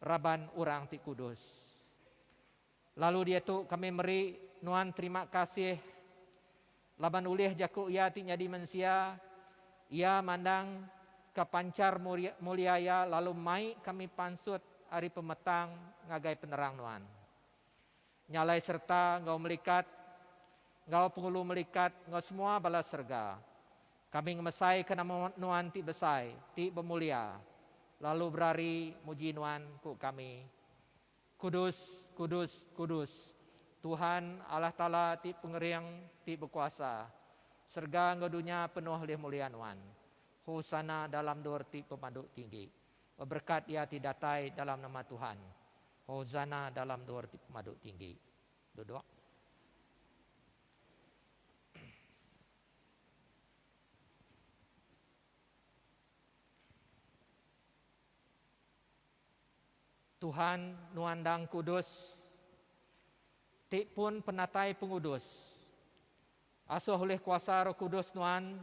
raban orang ti kudus. Lalu diatu kami meri nuan terima kasih laban ulih jaku iya ti nyadi mensia, iya mandangka panchar mulia iya lalu mai kami pansut ari pemetang ngagai penerang nuan. Nya alai sereta enggau melikat, enggau pengulu melikat, enggau semua bala serega, kami ngemesaika nama Nuan ti besai, ti bemulia, lalu berari muji Nuan, ku kami, Kudus, kudus, kudus, Tuhan Allah Taala ti pengering, ti bekuasa. Serega enggau dunya penuh ulih mulia Nuan. Hosana dalam endur ti pemadu tinggi. Beberekat iya ti datai dalam nama Tuhan. Hosanna dalam endur ti pemadu tinggi. Duduk. Tuhan nuan endang kudus, ti pun penatai pengudus. Asuh ulih kuasa Roh Kudus Nuan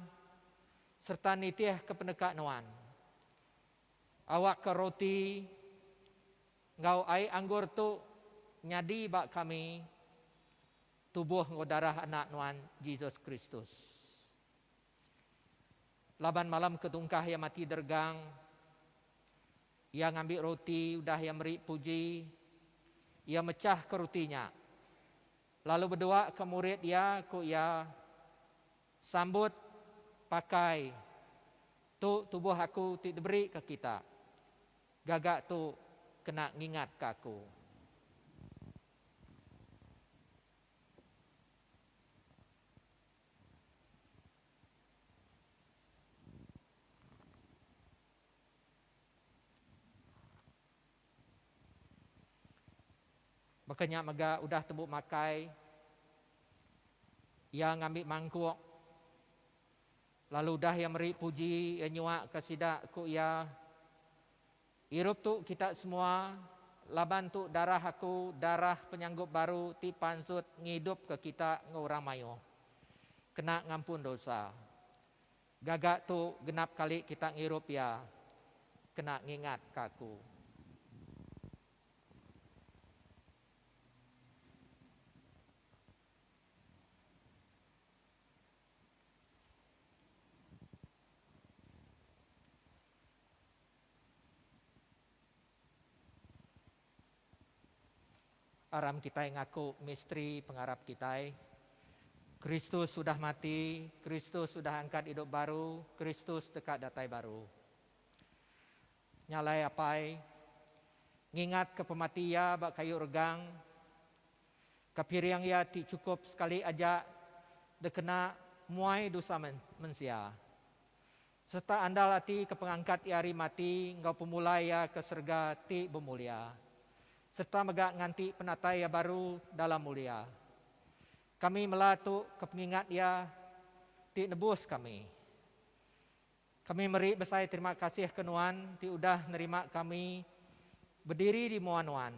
sereta nitihka peneka Nuan. Awakka roti enggau ai anggur tu nyadi ba kami tubuh enggau darah Anak Nuan, Jesus Kristus. Laban malam ke tungkah Iya mati deregang, Iya ngambi roti udah Iya meri puji, Iya mechahka roti nya. Lalu bedua ke murid iya, ku iya, Sambut, pakai, tu tubuh aku ti diberi ke kita. Gaga tu kena ngingatka aku. Baka nya mega udah tembu makai, iya ngambi mangkuk, lalu udah iya meri puji iya nyuaka sida, ku iya, Irup tu kita semua, laban tu darah aku, darah penyanggup baru ti pansut ngidupka kita enggau orang mayuh, kena ngampun dosa. Gaga tu genap kali kita ngirup iya, kena ngingatka aku. Aram kitai ngaku misteri pengarap kitai. Kristus udah mati, Kristus udah angkat idup baru, Kristus deka datai baru. Nya alai Apai, ngingatka pemati Iya ba kayu regang, ke piring Iya ti chukup sekali aja dikena muai dosa mensia, sereta andal ati ke pengangkat Iya ari mati enggau pemulai Iya ke serega ti bemulia, sereta mega nganti penatai Iya baru dalam mulia. Kami mela tu ke pengingat Iya ti nebus kami. Kami meri besai terima kasih ke Nuan ti udah nerima kami bediri di mua Nuan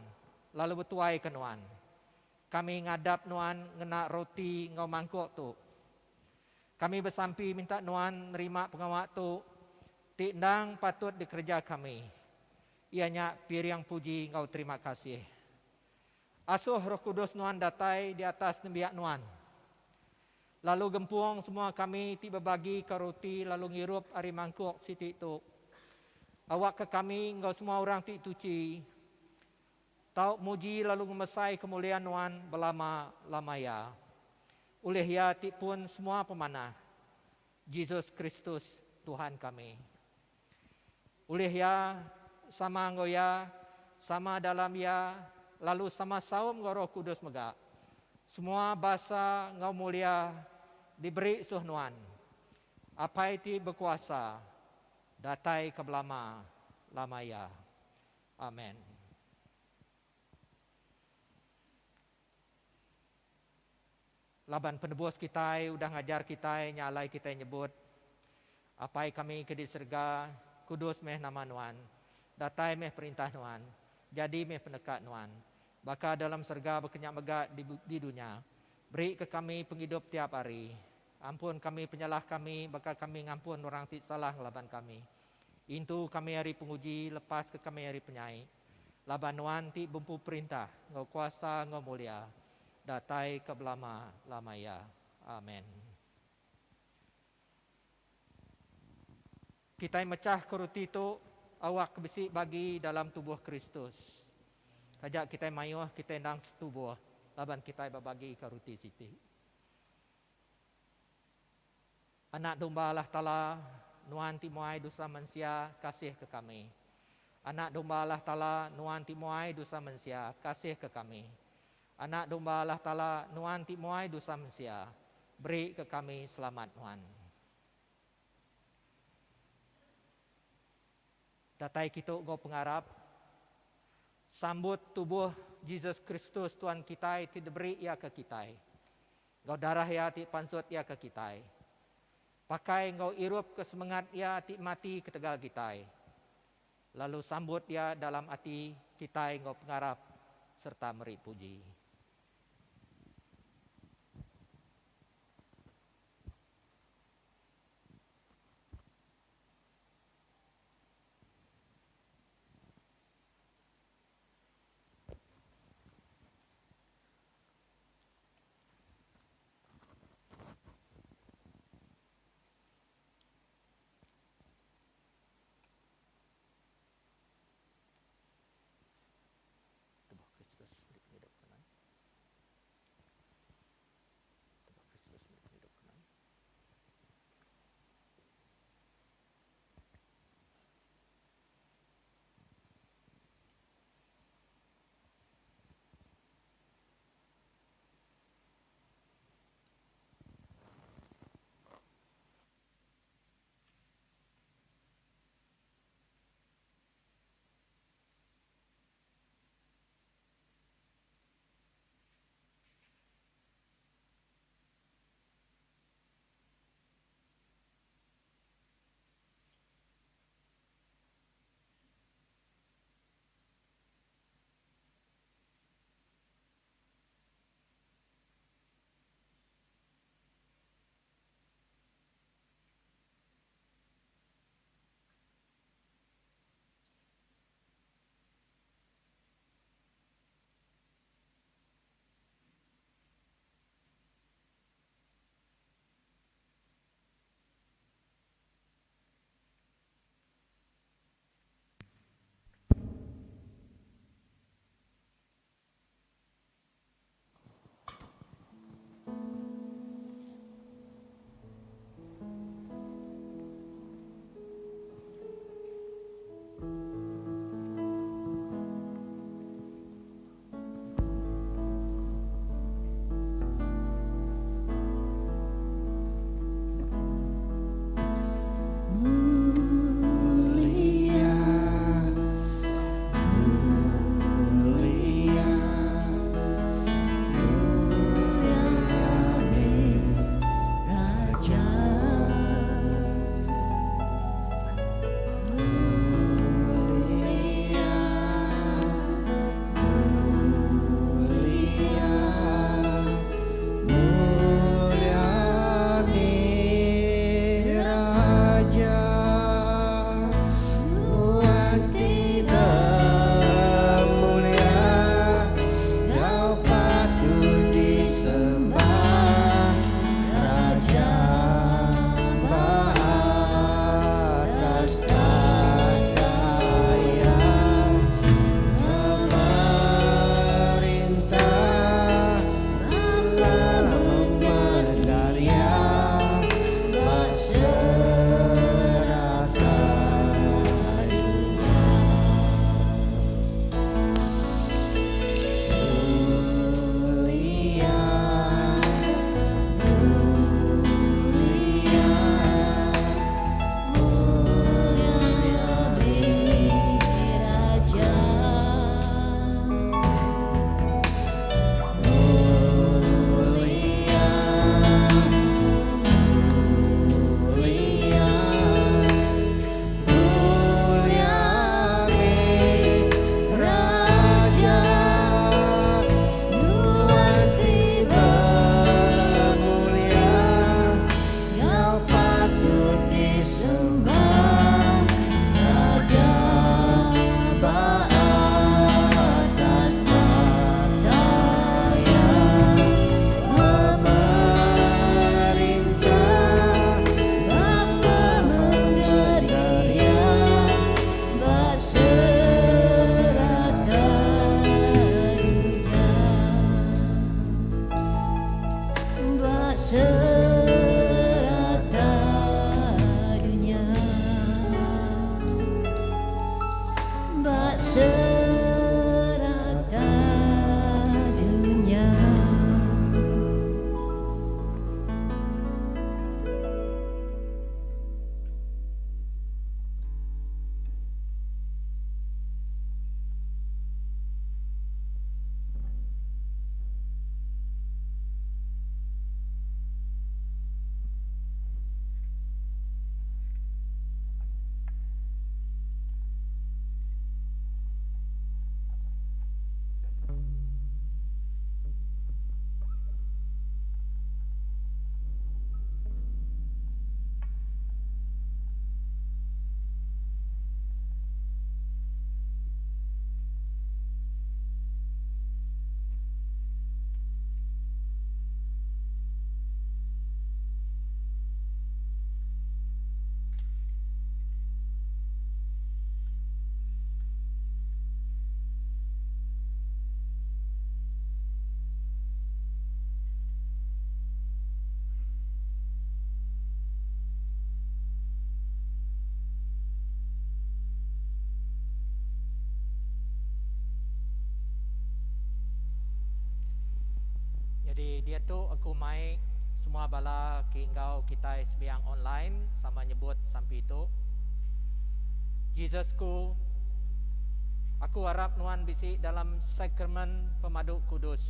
lalu betuai ke Nuan. Kami ngadap Nuan ngena roti enggau mangkuk tu. Kami besampi minta Nuan nerima pengawa tu ti endang patut dikereja kami, iya nya piring puji enggau terima kasih. Asuh Roh Kudus Nuan datai di atas nembiak Nuan. Lalu gempung semua kami ti bebagika roti lalu ngirup ari mangkuk siti tu. Awakka kami enggau semua orang ti tuchi tau muji lalu ngemesai kemulia Nuan belama-lama iya. Ulih Iya ti pun semua pemanah, Jesus Kristus Tuhan kami. Ulih Iya, sama enggau Iya, sama dalam Iya, lalu sama saum enggau Roh Kudus mega, semua basa enggau mulia diberi suh Nuan, Apai ti bekuasa, datai ke belama lama iya. Amen. Laban Penebus kitai udah ngajar kitai nya alai kitai nyebut, Apai kami ke di serega, kudus meh nama Nuan. Datai meh perintah Nuan. Jadi meh peneka Nuan. Baka dalam serega baka nya mega di di dunya. Beri ke kami pengidup tiap hari. Ampun kami penyalah kami baka kami ngampun orang ti salah ngelaban kami. Intu kami ari penguji lepas ke kami ari penyai. Laban Nuan ti bempu perintah enggau kuasa enggau mulia datai ke belama lama iya. Amen. Kitai mechah ke ruti tu awak ke bisi bagi dalam tubuh Kristus. Taja kitai mayuh kitai endang setubuh laban kitai bebagi ke ruti siti. Anak domba Allah Taala, Nuan ti muai dosa mensia, kasih ke kami. Anak domba Allah Taala, Nuan ti muai dosa mensia, kasih ke kami. Anak domba Allah Taala, Nuan ti muai dosa mensia, beri ke kami selamat Nuan. Datai kitu enggau pengarap, sambut tubuh Jesus Kristus Tuan kitai ti diberi Iya ke kitai. Enggau darah Iya ti pansut Iya ke kitai. Pakai enggau irup ke semengat Iya ti mati ketegal kitai. Lalu sambut Iya dalam ati kitai enggau pengarap sereta meri puji. Tubuh Kristus meri pengidup ke nuan. serata dunya. Ba serata dunya. Nyadi diatu aku mai semua bala ke enggau kitai sembiang online sama nyebut sampi tu. Jesus ku, aku arap nuan bisi dalam sakramen pemadu kudus.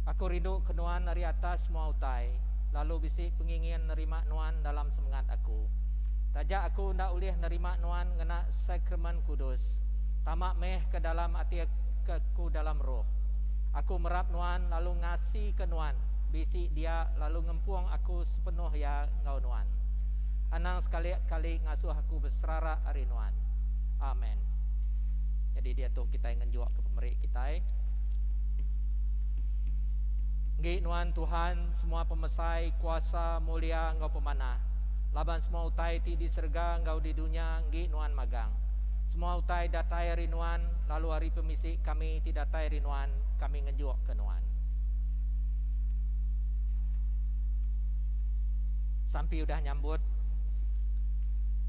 Aku rindu ke nuan ari atas semua utai, lalu bisi pengingin nerima nuan dalam semengat aku. Taja aku enda ulih nerima nuan ngena sakramen kudus, tama meh ke dalam ati aku dalam roh. Aku merap nuan lalu ngasika nuan bisi dia lalu ngempung aku sepenuh iya enggau nuan. Anang sekali-kali ngasuh aku beserara ari nuan. Amen. Nyadi diatu kitai ngenjukka pemeri kitai. Enggi nuan Tuhan semua pemesai, kuasa, mulia enggau pemanah, laban semua utai ti di serega enggau di dunya enggi nuan magang. Semua utai datai ari nuan, lalu ari pemisi kami ti datai ari nuan, kami ngenjukka nuan. Sampi udah nyambut.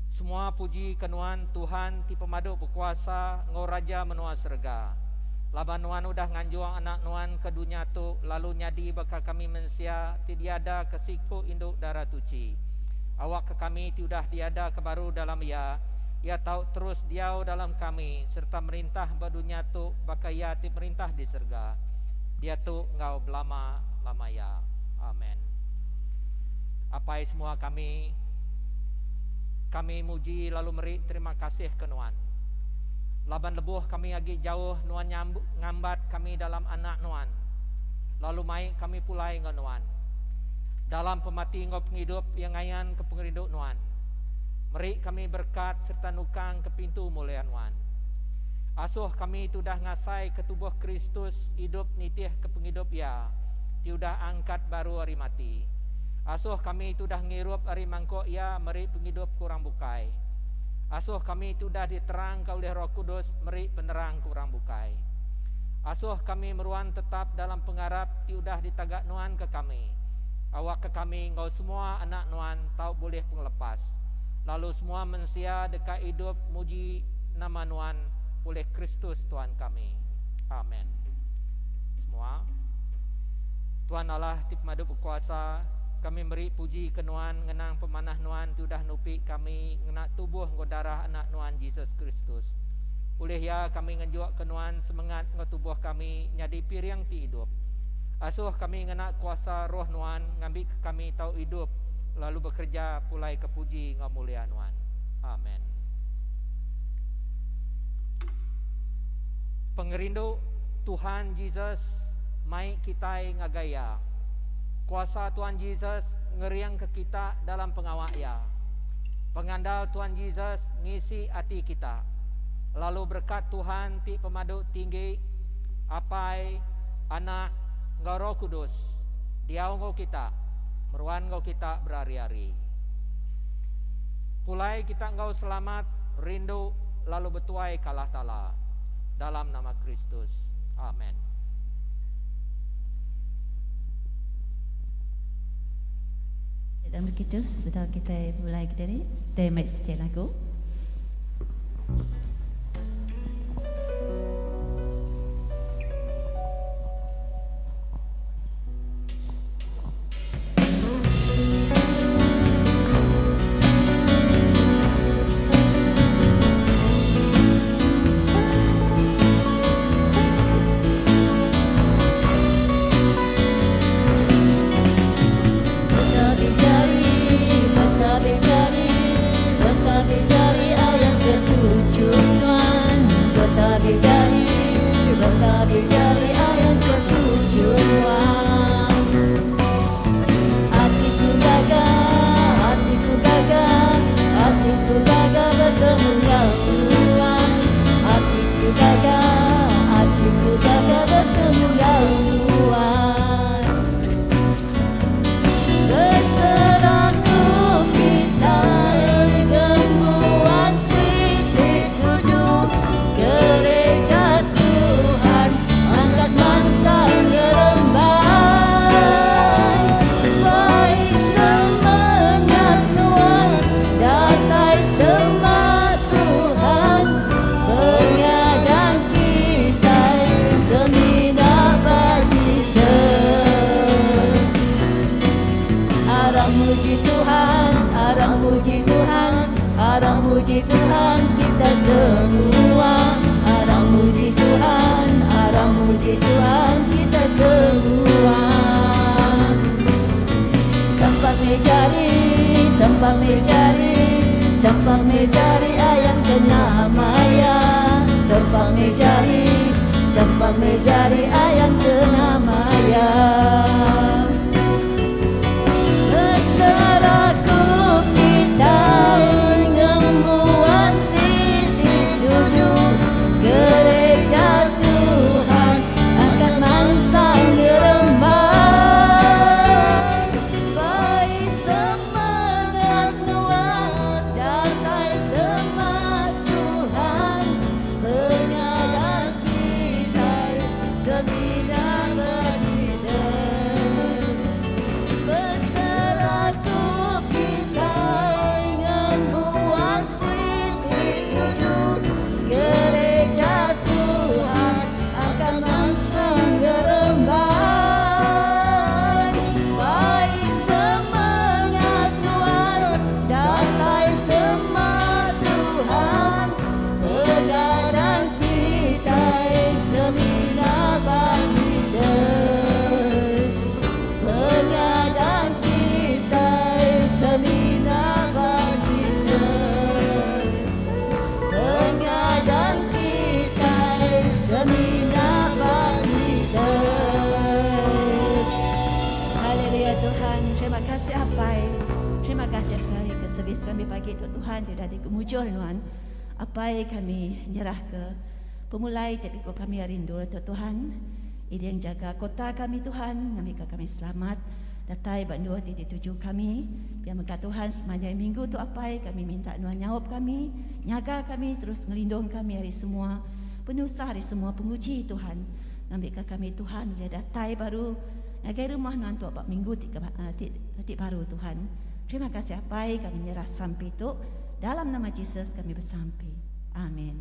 Semua puji ke nuan Tuhan ti pemadu bekuasa enggau Raja menua serega. Laban nuan udah nganjung Anak nuan ke dunya tu lalu nyadi baka kami mensia ti diada ke siku indu dara tuchi. Awakka kami ti udah diada ke baru dalam Iya, Iya tau terus diau dalam kami sereta merintah ba dunya tu baka Iya ti merintah di serega, diatu enggau belama-lama iya. Amen. Apai semua kami, kami muji lalu meri terima kasih ke Nuan. Laban lebuh kami agi jauh Nuan ngambat kami dalam Anak Nuan, lalu mai kami pulai enggau Nuan. Dalam pemati enggau pengidup Iya ngayanka pengerindu Nuan, meri kami berekat sereta nukangka pintu mulia Nuan. Asuh kami ti udah ngasaika tubuh Kristus idup nitihka pengidup Iya ti udah angkat baru ari mati. Asuh kami ti udah ngirup ari mangkuk Iya meri pengidup ke orang bukai. Asuh kami ti udah diterangka ulih Roh Kudus meri penerang ke orang bukai. Asuh kami meruan tetap dalam pengarap ti udah ditaga Nuan ke kami, awakka kami enggau semua anak Nuan tau bulih pengelepas, lalu semua mensia deka idup muji nama Nuan ulih Kristus Tuan kami. Amen. Semua. Tuan Allah ti Pemadu Bekuasa, Kami meri puji ke Nuan ngenang pemanah Nuan ti udah nupi kami ngena tubuh enggau darah Anak Nuan Jesus Kristus. Ulih Iya kami ngenjukka Nuan semengat enggau tubuh kami nyadi piring ti idup. Asuh kami ngena kuasa Roh Nuan ngambika kami tau idup lalu bekereja pulai ke puji enggau mulia Nuan. Amen. Pengerindu Tuhan Jesus mai kitai ngagai Iya. Kuasa Tuan Jesus ngeringka kita dalam pengawa Iya. Pengandal Tuan Jesus ngisi ati kita. Lalu berekat Tuhan ti pemadu tinggi, Apai, Anak, enggau Roh Kudus, diau enggau kita, meruan enggau kita berari-ari. Pulai kita enggau selamat, rindu, lalu betuai ke Allah Taala. Dalam nama Kristus. Amen. Dalam begitu sebedau kita mulai ke diri, kita mai setiap lagu. Apai kami nyerah ke pemulai tiap iku kami hari endur tu Tuhan. Ini yang jaga kota kami Tuhan, ngambil kami selamat datai ba endur ti dituju kami. Biar mega Tuhan sepanjang minggu tu apai kami minta nuan nyaup kami, nyaga kami terus ngelindung kami hari semua penusah hari semua penguji Tuhan. Ngambil kami Tuhan boleh datai baru ngagai rumah nuan tu ba minggu ti, ti, ti baru Tuhan. Terima kasih apai kami nyerah sampai tu. Dalam nama Jesus kami bersampi. Amin.